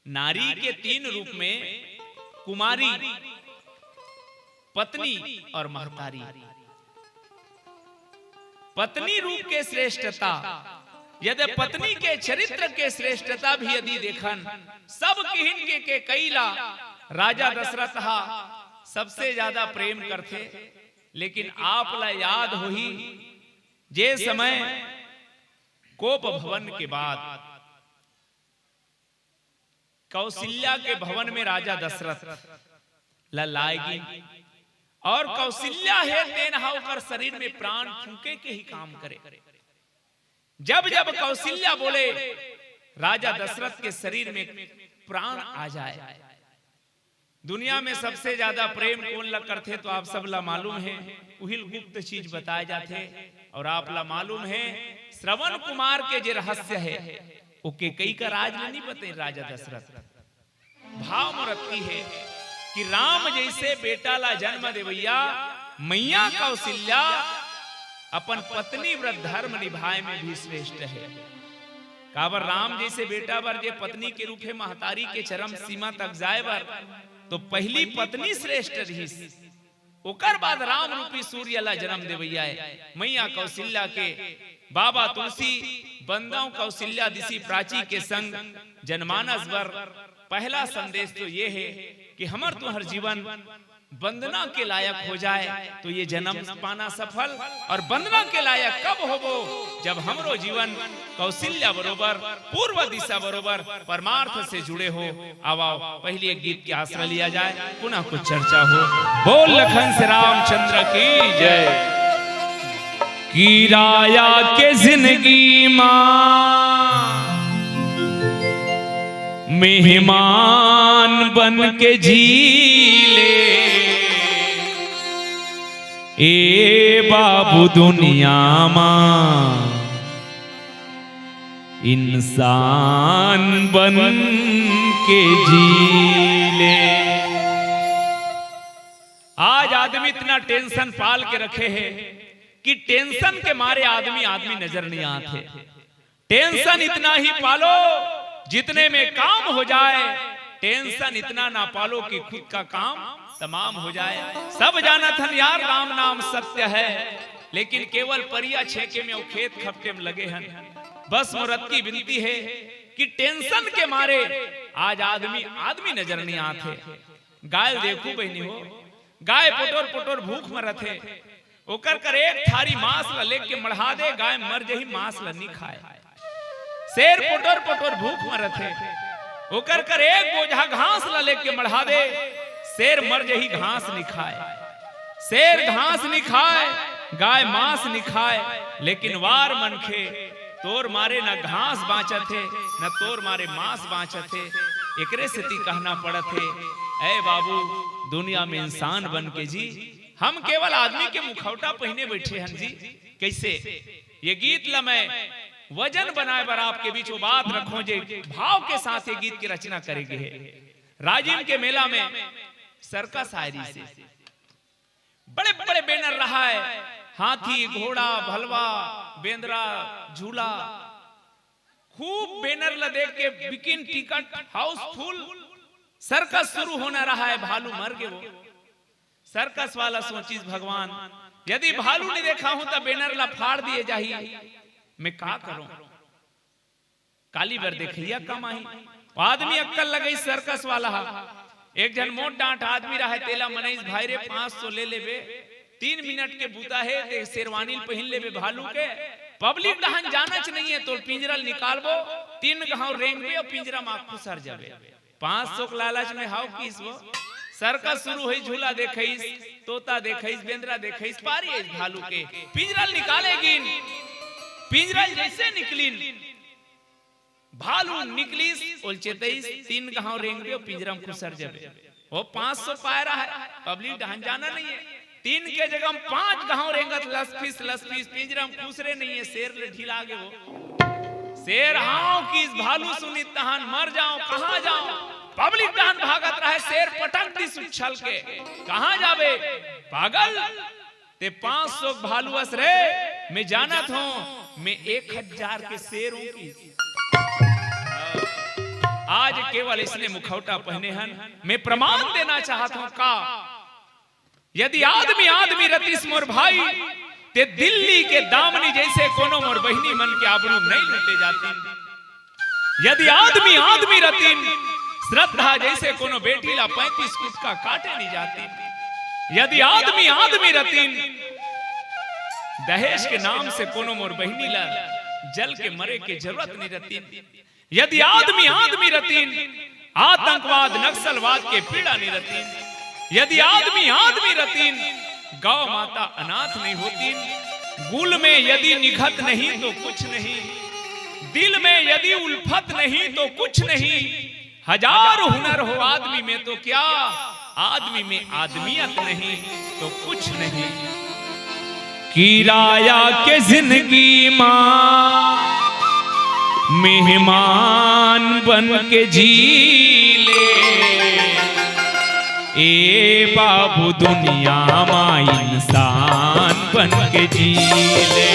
नारी के तीन रूप में कुमारी, पत्नी और महतारी। पत्नी रूप के श्रेष्ठता, यदि पत्नी के चरित्र के श्रेष्ठता भी यदि देखन, सब किहिन के, के कईला राजा दशरथ हा सबसे ज्यादा प्रेम करथे। लेकिन आप ला याद होही, जे समय कोप भवन के बाद कौशल्या के भवन में राजा दशरथ ला लाए गिन, और कौशल्या हे तेन हा ओकर शरीर में प्राण फूंके के ही काम करे। जब जब कौशल्या बोले, राजा दशरथ के शरीर में प्राण आ जाए। दुनिया में सबसे ज्यादा प्रेम कोन ला करथे, तो आप सब ला मालूम है, उहिल गुप्त चीज बताए जाथे। और आप ला मालूम है, श्रवण कुमार के जे रहस्य है, वो केकई का राज ले नहीं बते राजा दशरथ। भाव मोर अतकी है कि राम जैसे बेटा ला जन्म देवैया मैया कौशल्या अपन पत्नी व्रत धर्म निभाए में भी श्रेष्ठ है। काबर राम जैसे बेटा बर जे पत्नी के रूप हे महतारी के चरम सीमा तक जाए बर, तो पहली पत्नी श्रेष्ठ रहिस। ओकर बाद राम रूपी सूर्य ला जन्म देवैया है। मैया कौशल्या के बाबा तुलसी बंदव कौशल्या दिसी प्राची के संग जनमानस बर पहला संदेश तो ये है कि हमर तुहर जीवन वंदना के लायक हो जाए, तो ये जन्म पाना सफल। और वंदना के लायक कब होबो? जब हमरो जीवन कौशल्या बरोबर, पूर्व दिशा बरोबर परमार्थ से जुड़े हो। आवा, पहली एक गीत के आसरा लिया जाए, पुनः कुछ चर्चा हो। बोल लखन से रामचंद्र की जय। कि राया के जिंदगी मा मेहमान बन के जी ले, ए बाबू दुनिया मा इंसान बन के जी ले। आज आदमी इतना टेंशन पाल के रखे है कि टेंशन के मारे आदमी आदमी नजर नहीं आते। टेंशन इतना ही पालो जितने में काम हो जाए, टेंशन इतना ना पालो कि खुद का काम तमाम हो जाए। सब जानत हन यार, राम नाम सत्य है, लेकिन केवल परिया छेके में अउ खेत खपटे में लगे हन। बस मोर अतकी विनती है कि टेंशन के मारे आज आदमी आदमी नजर नहीं आते। गाय देखू बहिनी हो, गाय पोटोर पोटोर भूख मरत हे। ओकर कर एक थारी मांस ला लेके मढ़ा दे, गाय मर जही, मांस ला नी खाए। शेर पोटोर पोटोर भूख मरत हे। ओकर कर एक बोझा घास ला लेके मढ़ा दे, शेर मर जही, घास नी खाए। शेर घास नी खाए, गाय मांस नी खाए, लेकिन वार मनखे तोर मारे न घास बांचत हे, न तोर मारे मांस बांचत हे। एकरे सेती कहना पड़त हे, ऐ बाबू, दुनिया में इंसान बन के जी, हम केवल आदमी के मुखौटा पहिने बैठे हन जी। कैसे? ये गीत ला मैं वजन बनाए बर आपके बीच वो बात रखों जे भाव के साथ ये गीत की रचना करे गे हे। राजिम के मेला में सर्कस आय रहिसे, बड़े बड़े बैनर रहाय, हाथी, घोड़ा, भलवा, बेंदरा, झूला, खूब बैनर ला देख के बिकिन टिकट हाउसफुल। सर्कस शुरू होना रहाय, भालू मर गे वो। सर्कस वाला सोचिस, भगवान, यदि भालू नहीं देखा हूं तो बैनर ला फाड़ दिए जाही, मैं का करूं? काली बर देखइया कम आही। वो आदमी अक्कल लगइस सर्कस वाला हा। एक झन मोट डांट आदमी रहे, तेला मनइस, भाई रे, पाँच सौ ले लेबे, तीन मिनट के बूता हे, ते शेरवानी ल पहिन लेबे भालू के, पब्लिक डहन जानच नहीं है, तोल पिंजरा ल निकालबो, तीन घाव रेंगबे और पिंजरा मा खुसर जाबे। पाँच सौ के लालच में हाव किस वो। सर्कस शुरू होइस, झूला देखइस, तोता देखइस, बेंदरा देखइस, पारी आइस भालू के, पिंजरा ल निकाले गिन। पिंजरा ल जैसे निकलिन, भालू निकलिस, ओल चेतइस, तीन घाव रेंगबे, पिंजरा में खुसर जाबे। वो पाँच सौ पायरा है, पब्लिक डहन जाना नहीं है। तीन के जगह में पाँच घाव रेंगत लसफिस लसफिस, पिंजरा में खुसरे नहीं है, शेर ले ढिला गे वो। शेर हाव किस, भालू सुनिस तहन, मर जाओ, कहाँ जाओ? पब्लिक डहन भागत रहे, शेर पटक दिस उछल के, कहाँ जाबे पागल? ते पाँच सौ भालू अस रे, मैं जानत हूं, मैं एक हजार के शेर हूं कि। आज केवल इसने मुखौटा पहने हन। मैं प्रमाण देना चाहत हूं का यदि आदमी आदमी रतिस मोर भाई, ते दिल्ली के दामनी जैसे कोनो मोर बहिनी मन के आबरू नहीं लूटे जाती। यदि आदमी आदमी रतिन, श्रद्धा जैसे कोनो बेटी ला पैंतीस कुटका काटे नहीं जाती। यदि आदमी आदमी रतिन, दहेज के नाम से कोनो मोर बहिनी ला जल के मरे के जरूरत नहीं रहती। यदि आदमी आदमी रतिन, आतंकवाद नक्सलवाद के पीड़ा नहीं रहती। यदि आदमी आदमी रतिन, गौ माता अनाथ नहीं होती। गुल में यदि निखत नहीं तो कुछ नहीं, दिल में यदि उल्फत नहीं तो कुछ नहीं। हजार हुनर हो आदमी में तो क्या, आदमी में आदमियत नहीं तो कुछ नहीं। किराया के जिंदगी मा मेहमान बन के जी ले, ए बाबू दुनिया मा इंसान बन के जी ले,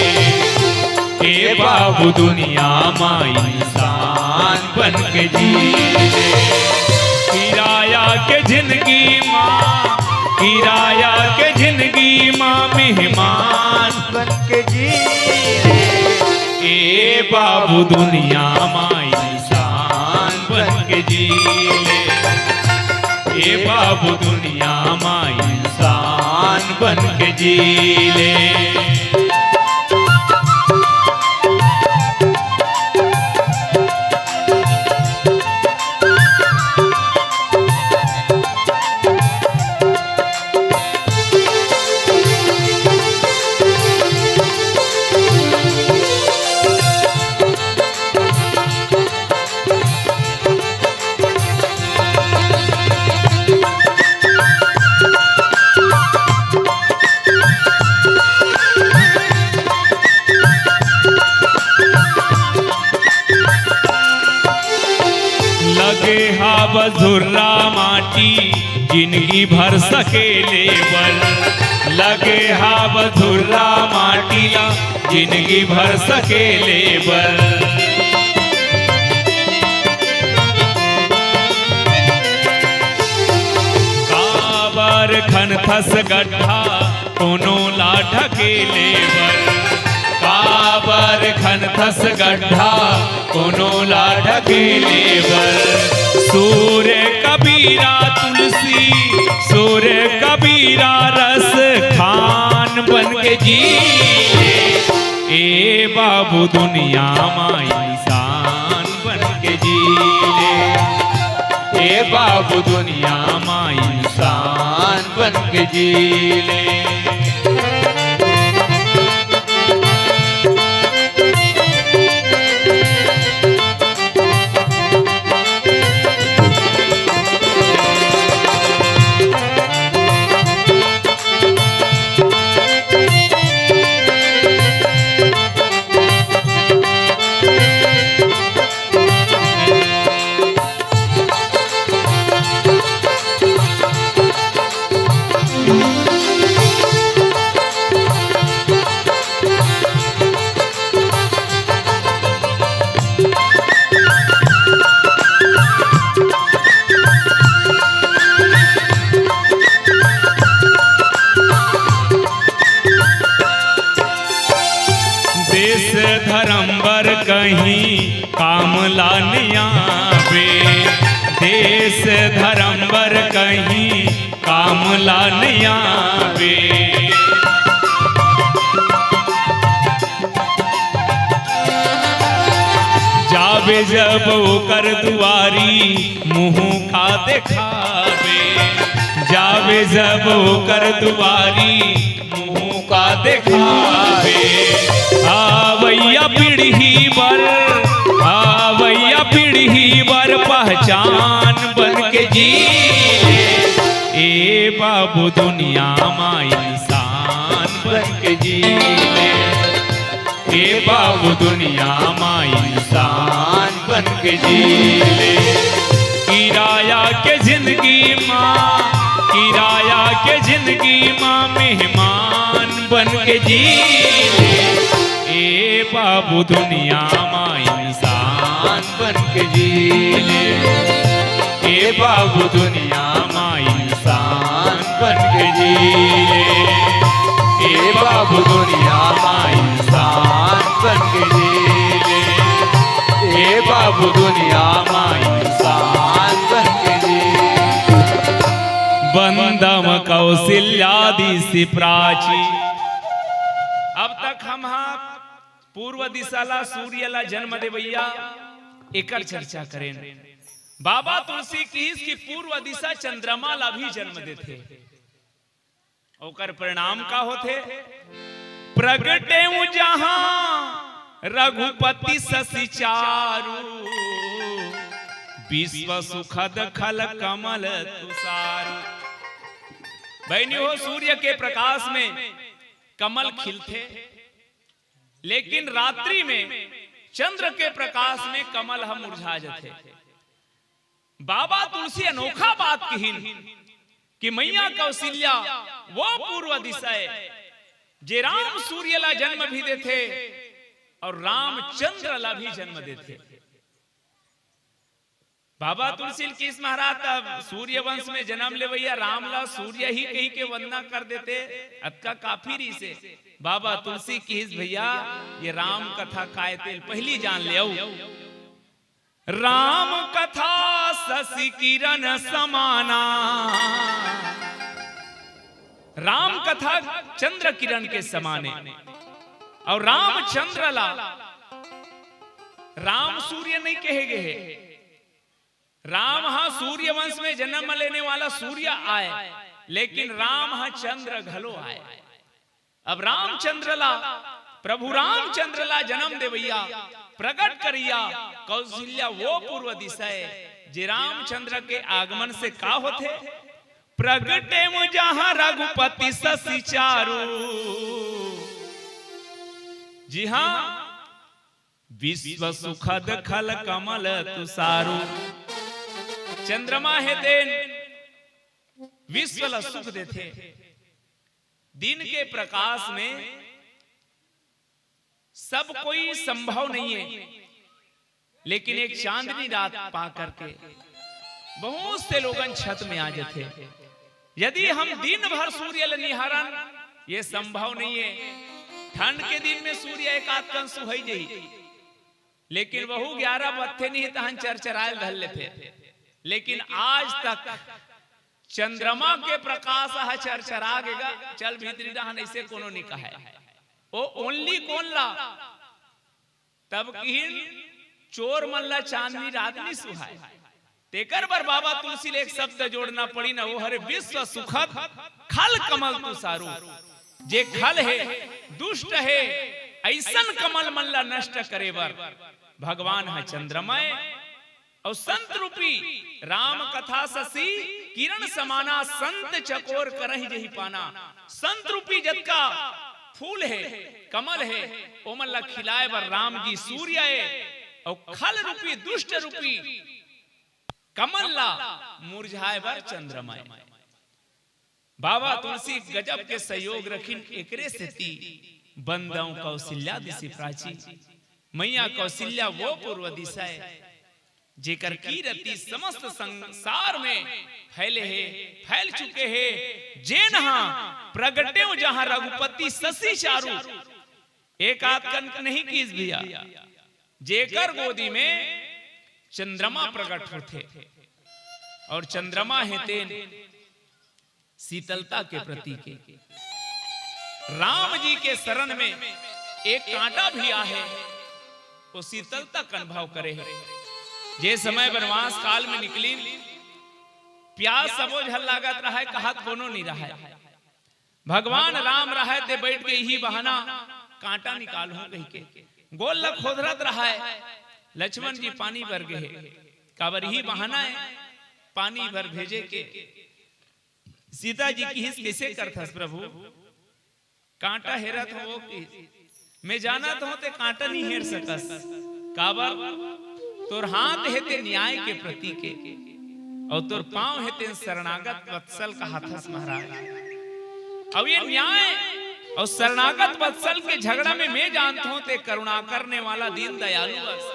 ए बाबू दुनिया मा इंसान बन के जी ले। किराया के जिंदगी मा, किराया के जिंदगी मा मेहमान बन के जी ले। ए बाबू दुनिया मा इंसान बन के जी ले। ए बाबू दुनिया मा इंसान बन के जी ले। लगे हाव झुर्रा माटी, जिंदगी भर सकेले बर। लगे हाव झुर्रा माटी ला, जिंदगी भर सकेले बर। काबर खनथस गड्ढा कोनो ला ढकेले बर, काबर खनथस गड्ढा कोनो ला ढकेले बर। सूर कबीरा तुलसी, सूर कबीरा रस खान बन के जी ले। ए बाबू दुनिया मा इंसान बन के जी ले। ए बाबू दुनिया मा इंसान बन के जी ले। देश धर्म बर कहीं काम ला नइ आवे, देश धर्म बर कहीं काम ला नइ आवे। जावे जब ओकर दुआरी मुंह का देखावे, जावे जब ओकर दुआरी मुंह का देखावे। आवइया पीढ़ी बर, आवइया पीढ़ी बर पहचान बन के जी ले। ए बाबू दुनिया मा इंसान बन के जी ले। ए बाबू दुनिया मा इंसान बन के जी ले। किराया के जिंदगी मा, किराया के जिंदगी मा मेहमान बन के जी ले। ए बाबू दुनिया मा इंसान बन के जी ले, ए बाबू दुनिया मा इंसान बन के जी ले, ए बाबू दुनिया मा इंसान बन के जी ले, ए बाबू दुनिया मा इंसान बन के जी। बंदम कौशल्या दिशि प्राची। अब तक हम हा पूर्व दिशा ला, सूर्य ला जन्म देवइया, एकर चर्चा करेन। बाबा तुलसी किहिस कि पूर्व दिशा चंद्रमा ला भी जन्म देथे। ओकर परिणाम का होथे? प्रगटेउ जहाँ रघुपति शशि चारू, विश्व सुखद खल कमल तुषारू। बहनी हो, सूर्य के प्रकाश में कमल खिलथे, लेकिन रात्रि में चंद्र के प्रकाश में कमल ह मुरझा जथे। बाबा तुलसी अनोखा बात किहिन कि मैया कौशल्या वो पूर्व दिशा ए, जे राम सूर्य ला जन्म भी देथे और रामचंद्र ला भी जन्म देथे। बाबा तुलसी ल किहिस महाराज, तब सूर्यवंश में जन्म लेवइया राम ला सूर्य ही कहि के वंदना कर देते, अतका काफी रहिसे। बाबा तुलसी किहिस, भैया, ये राम कथा काय तेल पहली जान लेव। राम कथा शशि किरण समाना, राम कथा चंद्र किरण के समाने, और रामचंद्र ला राम सूर्य नहीं कहे गए हे। राम हा सूर्यवंश में जन्म लेने वाला सूर्य आय, लेकिन राम हा चंद्र घलो आय। अब रामचंद्र ला, प्रभु रामचंद्र ला जन्म देवइया, प्रगट करइया कौशल्या वो पूर्व दिशा ए, जे रामचंद्र के आगमन से का होथे? प्रगटेउ जहाँ रघुपति शशि चारू, जी हाँ, विश्व सुखद खल कमल तुषारू। चंद्रमा हे तेन विश्व ला सुख देथे। दिन के प्रकाश में सब कोई संभव नहीं है, लेकिन एक चांदनी रात पा करके बहुत से लोगन छत में आ जथे। यदि हम दिन भर सूर्य ल निहारन, ये संभव नहीं है। ठंड के दिन में सूर्य एक आध कन सुहई जही, लेकिन वहू ग्यारह बजथे नहीं तहन चरचरायल धर लेथे। लेकिन आज तक चंद्रमा के प्रकाश ह चरचरा गे गा, चल भीतरी रहन, ऐसे कोनो नहीं कहे। ओ only कोन ला? तब किहिन, चोर मन ला चांदनी रात नहीं सुहाय। तेकर बर बाबा तुलसी ले एक शब्द जोड़ना पड़ी ना, वो हरे विश्व सुखद खल कमल तुषारू। जे खल हे, दुष्ट हे, ऐसन कमल मन ला नष्ट करे बर भगवान ह चंद्रमा ए। और संत रूपी राम कथा शशि किरण समाना, संत चकोर करहि जेहि पाना। संत रूपी जतका फूल हे, कमल हे, ओमन ला खिलाए बर राम जी सूर्य ए, और खल रूपी दुष्ट रूपी कमल ला मुरझाए बर चंद्रमा ए। बाबा तुलसी गजब के सहयोग रखिन, एकरे सेती बंदव कौशल्या दिशि प्राची। मैया कौशल्या वो पूर्व दिशा ए, जेकर कीरति समस्त संसार में फैले हे, फैल चुके हे। जेन हा प्रगटेव जहां रघुपति शशि चारू, एक आध कन नहीं किहिस भैया, जेकर गोदी में चंद्रमा प्रकट होथे, और चंद्रमा हे तेन शीतलता के प्रतीक हे। राम जी के शरण में एक कांटा भी आहे, वो शीतलता का अनुभव करे हे। जे समय वनवास काल में निकलिन, प्यास सबो झन लागत रहय, कहत कोनो नहीं रहय। भगवान राम रहय ते बैठ के इही बहाना कांटा निकालहूं कहिके गोल ल खोदरत रहय। लक्ष्मण जी पानी बर गे हे, काबर इही बहाना ए पानी बर भेजे के। सीता जी किहिस, "कइसे करथस प्रभु? कांटा हेरत हों वो," किहिस, "मैं जानत हों ते कांटा नहीं हेर सकस। काबर? तोर हाथ हे ते न्याय के प्रतीक ए, और तोर पांव हे ते शरणागत वत्सल कहाथस महाराज। अब ये न्याय और शरणागत वत्सल के झगड़ा में मैं जानत हों ते करुणा करने वाला दीन दयालु अस।"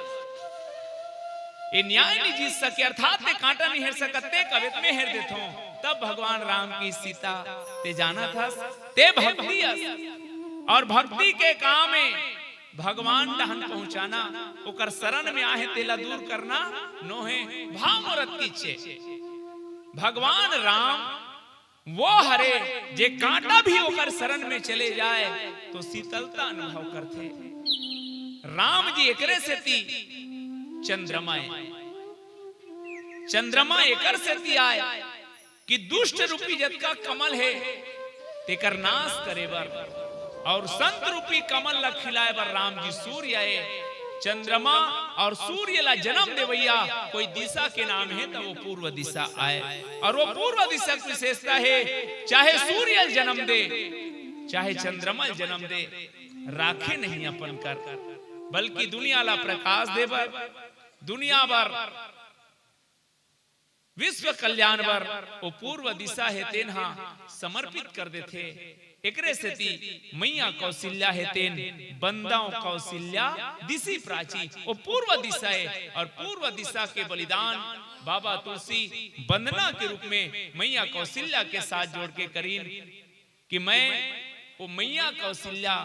ये न्याय नहीं जीत सके, अर्थात ते कांटा नहीं हेर सकत, ते कबे त मैं हेर देथों। तब भगवान राम कहिस, सीता, ते जानत हस, ते भक्ति अस, और भक्ति के काम में भगवान डहन पहुंचाना, ओकर शरण में आहे तेला दूर करना नोहे, भाव मोर अतकिच्चे। भगवान राम वो हरे, जे कांटा भी ओकर शरण में चले जाए तो शीतलता अनुभव करथे। राम जी एकरे सेती चंद्रमा ए, चंद्रमा एकर सेती आय कि दुष्ट रूपी जतका कमल हे तेकर नाश करे बर, और संत रूपी कमल ला खिलाए बर राम जी सूर्य आए। चंद्रमा और सूर्य ला जन्म देवैया कोई दिशा के नाम हे, त वो पूर्व दिशा आए। और वो पूर्व दिशा के विशेषता हे, चाहे सूर्य जन्म दे, चाहे चंद्रमा जन्म दे, राखे नहीं अपन कर, बल्कि दुनिया ला प्रकाश दे बर, दुनिया बर विश्व कल्याण बर ओ पूर्व दिशा हे तेन हा समर्पित कर देथे। एकरे सेती मैया कौशल्या हे तेन बंदव कौशल्या दिशि प्राची, ओ पूर्व दिशा हे। और पूर्व दिशा के बलिदान बाबा तुलसी वंदना के रूप में मैया कौशल्या के साथ जोड़ के करीन कि मैं ओ मैया कौशल्या,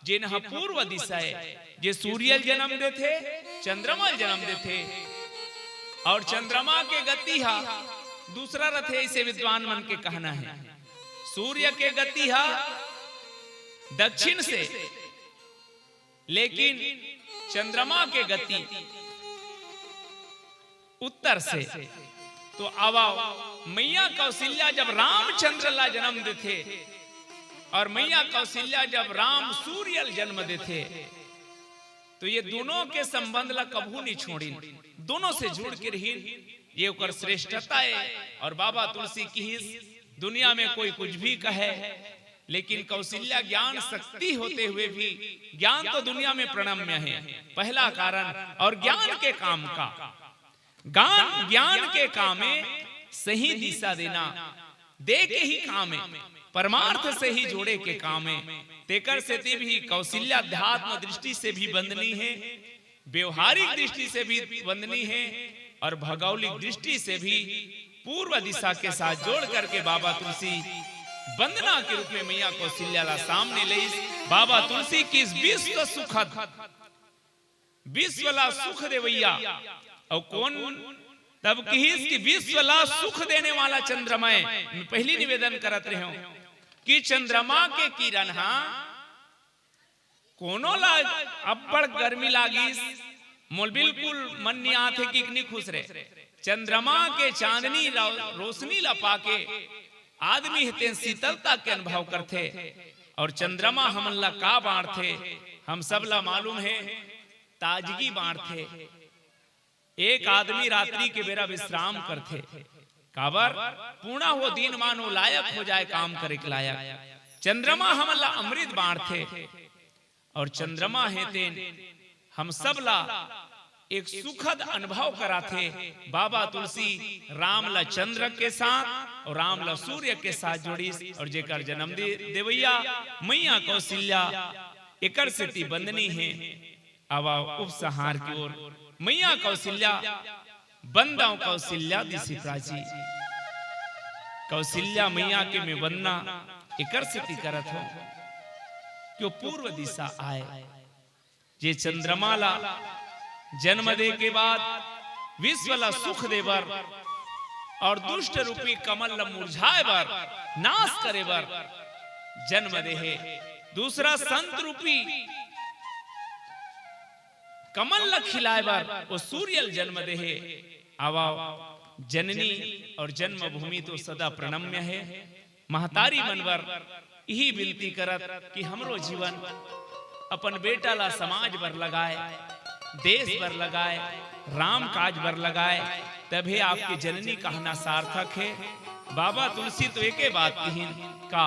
जेन ह पूर्व दिशा हे, जे सूर्य ल जन्म देथे, चंद्रमा ल जन्म देथे, और चंद्रमा के गति हा दूसरा रथे, ऐसे विद्वान मन के कहना हे। सूर्य के गति हा दक्षिण से, लेकिन चंद्रमा के गति उत्तर से। तो आवा, मैया कौशल्या जब रामचंद्र ला जन्म देथे और मैया कौशल्या जब राम सूर्य ल जन्म देथे, तो ये दोनों के संबंध ला कभू नहीं छोड़िन, दोनों से जुड़ के रहिन। ये ओकर श्रेष्ठता हे। और बाबा तुलसी किहिस, दुनिया में कोई कुछ भी कहे, लेकिन कौशल्या ज्ञान शक्ति होते हुए भी, ज्ञान तो दुनिया में प्रणम्य हे, पहला कारण। और ज्ञान के काम का, ज्ञान, ज्ञान के काम हे सही दिशा देना, दे के ही काम हे, परमार्थ से ही जोड़े के काम हे। तेकर सेती भी कौशल्या अध्यात्म दृष्टि से भी वंदनीय हे, व्यवहारिक दृष्टि से भी वंदनीय हे और भौगोलिक दृष्टि से भी पूर्व दिशा के साथ जोड़ करके बाबा तुलसी वंदना के रूप में मैया कौशल्या ला सामने लेइस। बाबा तुलसी किहिस विश्व सुखद, विश्व ला सुख देवैया। और कौन तब किहिस कि विश्व ला सुख देने वाला चंद्रमा हे। मैं पहली निवेदन करत रहे हूं कि चंद्रमा के किरण हा कोनो ला अब्बड़ गर्मी लागिस, मोल बिल्कुल मन नहीं आथे कि नहीं खुश रहे। चंद्रमा के चांदनी रो-, रोशनी ला पाके आदमी हे तेन शीतलता के अनुभव करथे। और चंद्रमा हमन ला का बांटथे, हम सब ला मालूम हे, ताजगी बांटथे। एक आदमी रात्रि के बेरा विश्राम करथे, काबर? पूर्ण हो दिन मानो लायक हो जाए काम करे के लायक। चंद्रमा हमन ला अमृत बांटथे और चंद्रमा हे तेन हम सब ला एक सुखद अनुभव कराथे। बाबा तुलसी राम ला चंद्र के साथ और राम ला सूर्य के साथ जोड़िस और जेकर जन्म दे देवैया मैया कौशल्या, एकर सेती वंदनीय हे। आवा उपसंहार की ओर। मैया कौशल्या, बंदव कौशल्या दिशि प्राची। कौशल्या मैया के मैं वंदना एकर सेती करत हों कि वो पूर्व दिशा आए, जे चंद्रमा ला जन्म दे के बाद विश्व ला सुख दे बर और दुष्ट रूपी कमल ला मुरझाए बर, नाश करे बर जन्म दे हे। दूसरा संत रूपी कमल ला खिलाए बर वो सूर्य ल जन्म दे हे। आवा, जननी और जन्मभूमि तो सदा प्रणम्य हे। महतारी मन बर इही विनती करत कि हमरो जीवन अपन बेटा ला समाज बर लगाए, देश बर लगाए, राम काज बर लगाए, तभे आपके जननी कहना सार्थक हे। बाबा तुलसी तो एके बात किहिन का,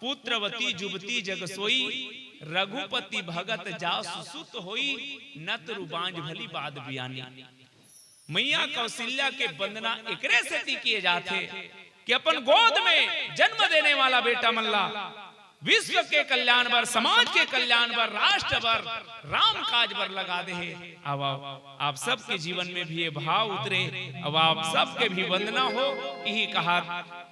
पुत्रवती जुवती जग सोई, रघुपति भगत जासु सुत होई, नतरु बांझ भली बाध बियानी। मैया कौशल्या के वंदना एकरे सेती किए जाथे कि अपन गोद में जन्म देने वाला बेटा मन ला विश्व के कल्याण बर, समाज के कल्याण बर, राष्ट्र बर, राम काज बर लगा दे हे। अब आओ, आप सबके जीवन में भी ये भाव उतरे। अब आप सबके भी वंदना हो। यही कहा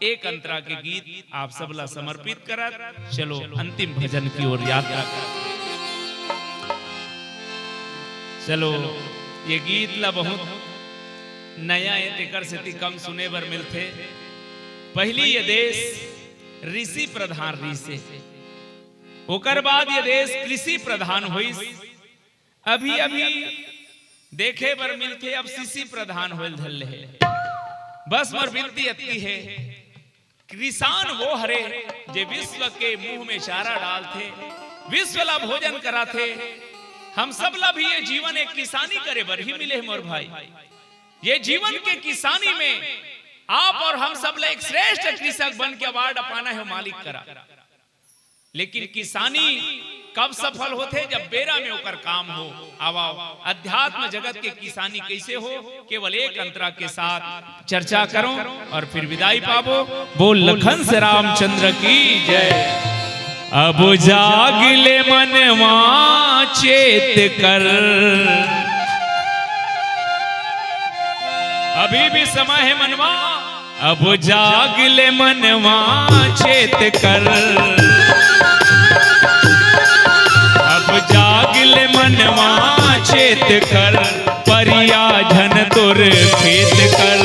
एक अंतरा के गीत आप सबला समर्पित करत, चलो अंतिम भजन की ओर यात्रा करत। चलो, ये गीत ला बहुत नया हे, तेकर सेती कम सुने बर मिलथे। पहली ये देश ऋषि प्रधान ऋषि, ओकर बाद ये देश कृषि प्रधान होइस। अभी अभी देखे बर मिलथे, अब शिशि प्रधान होल धर ले हे। बस मोर विनती अतकी हे, किसान वो हरे जे विश्व के मुंह में चारा डालथे, विश्व ला भोजन कराथे। हम सब ला भी ये जीवन एक किसानी करे बर ही मिले हे मोर भाई। ये जीवन के किसानी में आप और हम सब ला एक श्रेष्ठ कृषक बन के अवार्ड पाना हे मालिक करा। लेकिन किसानी कब सफल होथे? जब बेरा में ओकर काम हो। आवा, अध्यात्म जगत के किसानी कैसे हो, केवल एक अंतरा के साथ चर्चा करो और फिर विदाई पाबो। बोल लखन से रामचंद्र की जय। अब जाग ले मनवा चेत कर। अभी भी समय हे मनवा। अब जाग ले मनवा चेत कर। अब जाग ले मनवा चेत कर। परिया झन तोर खेत कर।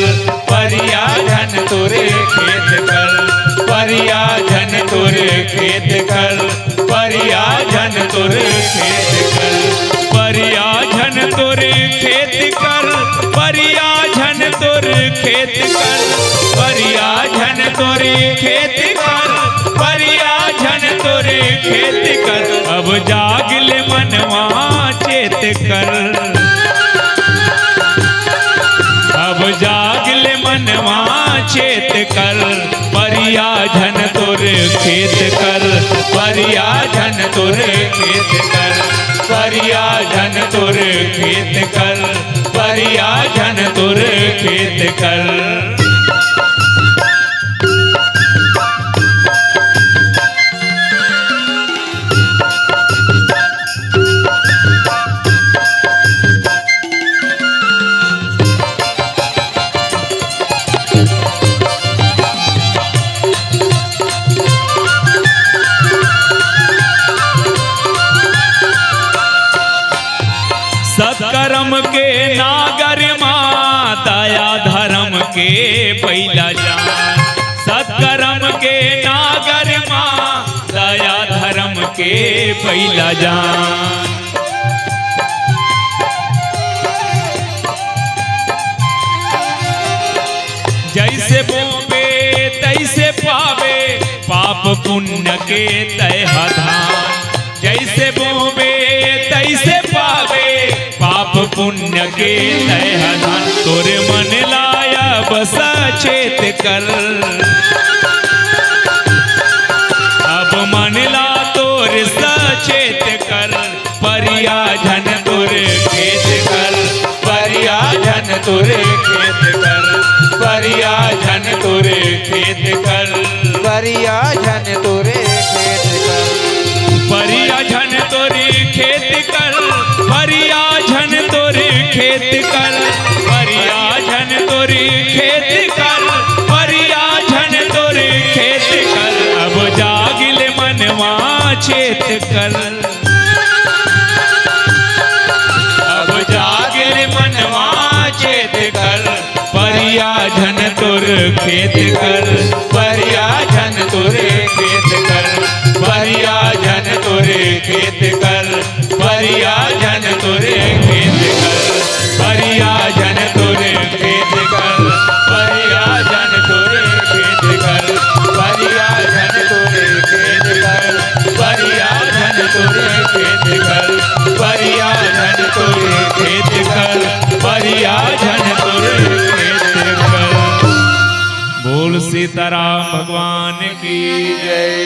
परिया झन तोर खेत कर। परिया झन तोर खेत कर। परिया झन तोर खेत कर। परिया झन तोर खेत कर। परिया झन तोर खेत कर। परिया झन तोर खेत कर। परिया झन तोर खेत कर। अब जाग ले मनवा चेत कर। अब जाग ले मनवा चेत कर। परिया झन तोर खेत कर। परिया झन तोर खेत कर। परिया झन तोर खेत कर। परिया झन तोर खेत कर। सत्कर्म के नागर मा दया धर्म के पहिला जान। सत्कर्म के नागर मा दया धर्म के पहिला जान। जैसे बोबे तैसे पावे, पाप पुण्य के तय ह धान। जैसे बोबे तैसे पावे, पाप पुण्य के तय ह धान। तोरे मन ला अब सचेत कर। अब मन ला तोर सचेत कर। परिया झन तोर खेत कर। परिया झन तोर खेत कर। परिया झन तोर खेत कर। परिया झन तोर खेत कर। परिया झन तोर खेत कर। परिया झन तोर खेत कर। परिया झन तोर खेत कर। परिया झन तोर खेत कर। अब जाग ले मनवा चेत कर। अब जाग ले मनवा चेत कर। परिया झन तोर खेत कर। परिया झन तोर खेत कर। परिया झन तोर खेत कर। परिया झन तोर खेत कर। परिया झन तोर खेत कर। परिया झन तोर खेत कर। परिया झन तोर खेत कर। परिया झन तोर खेत कर। परिया झन तोर खेत कर। परिया झन तोर खेत कर। बोल सीताराम भगवान की जय।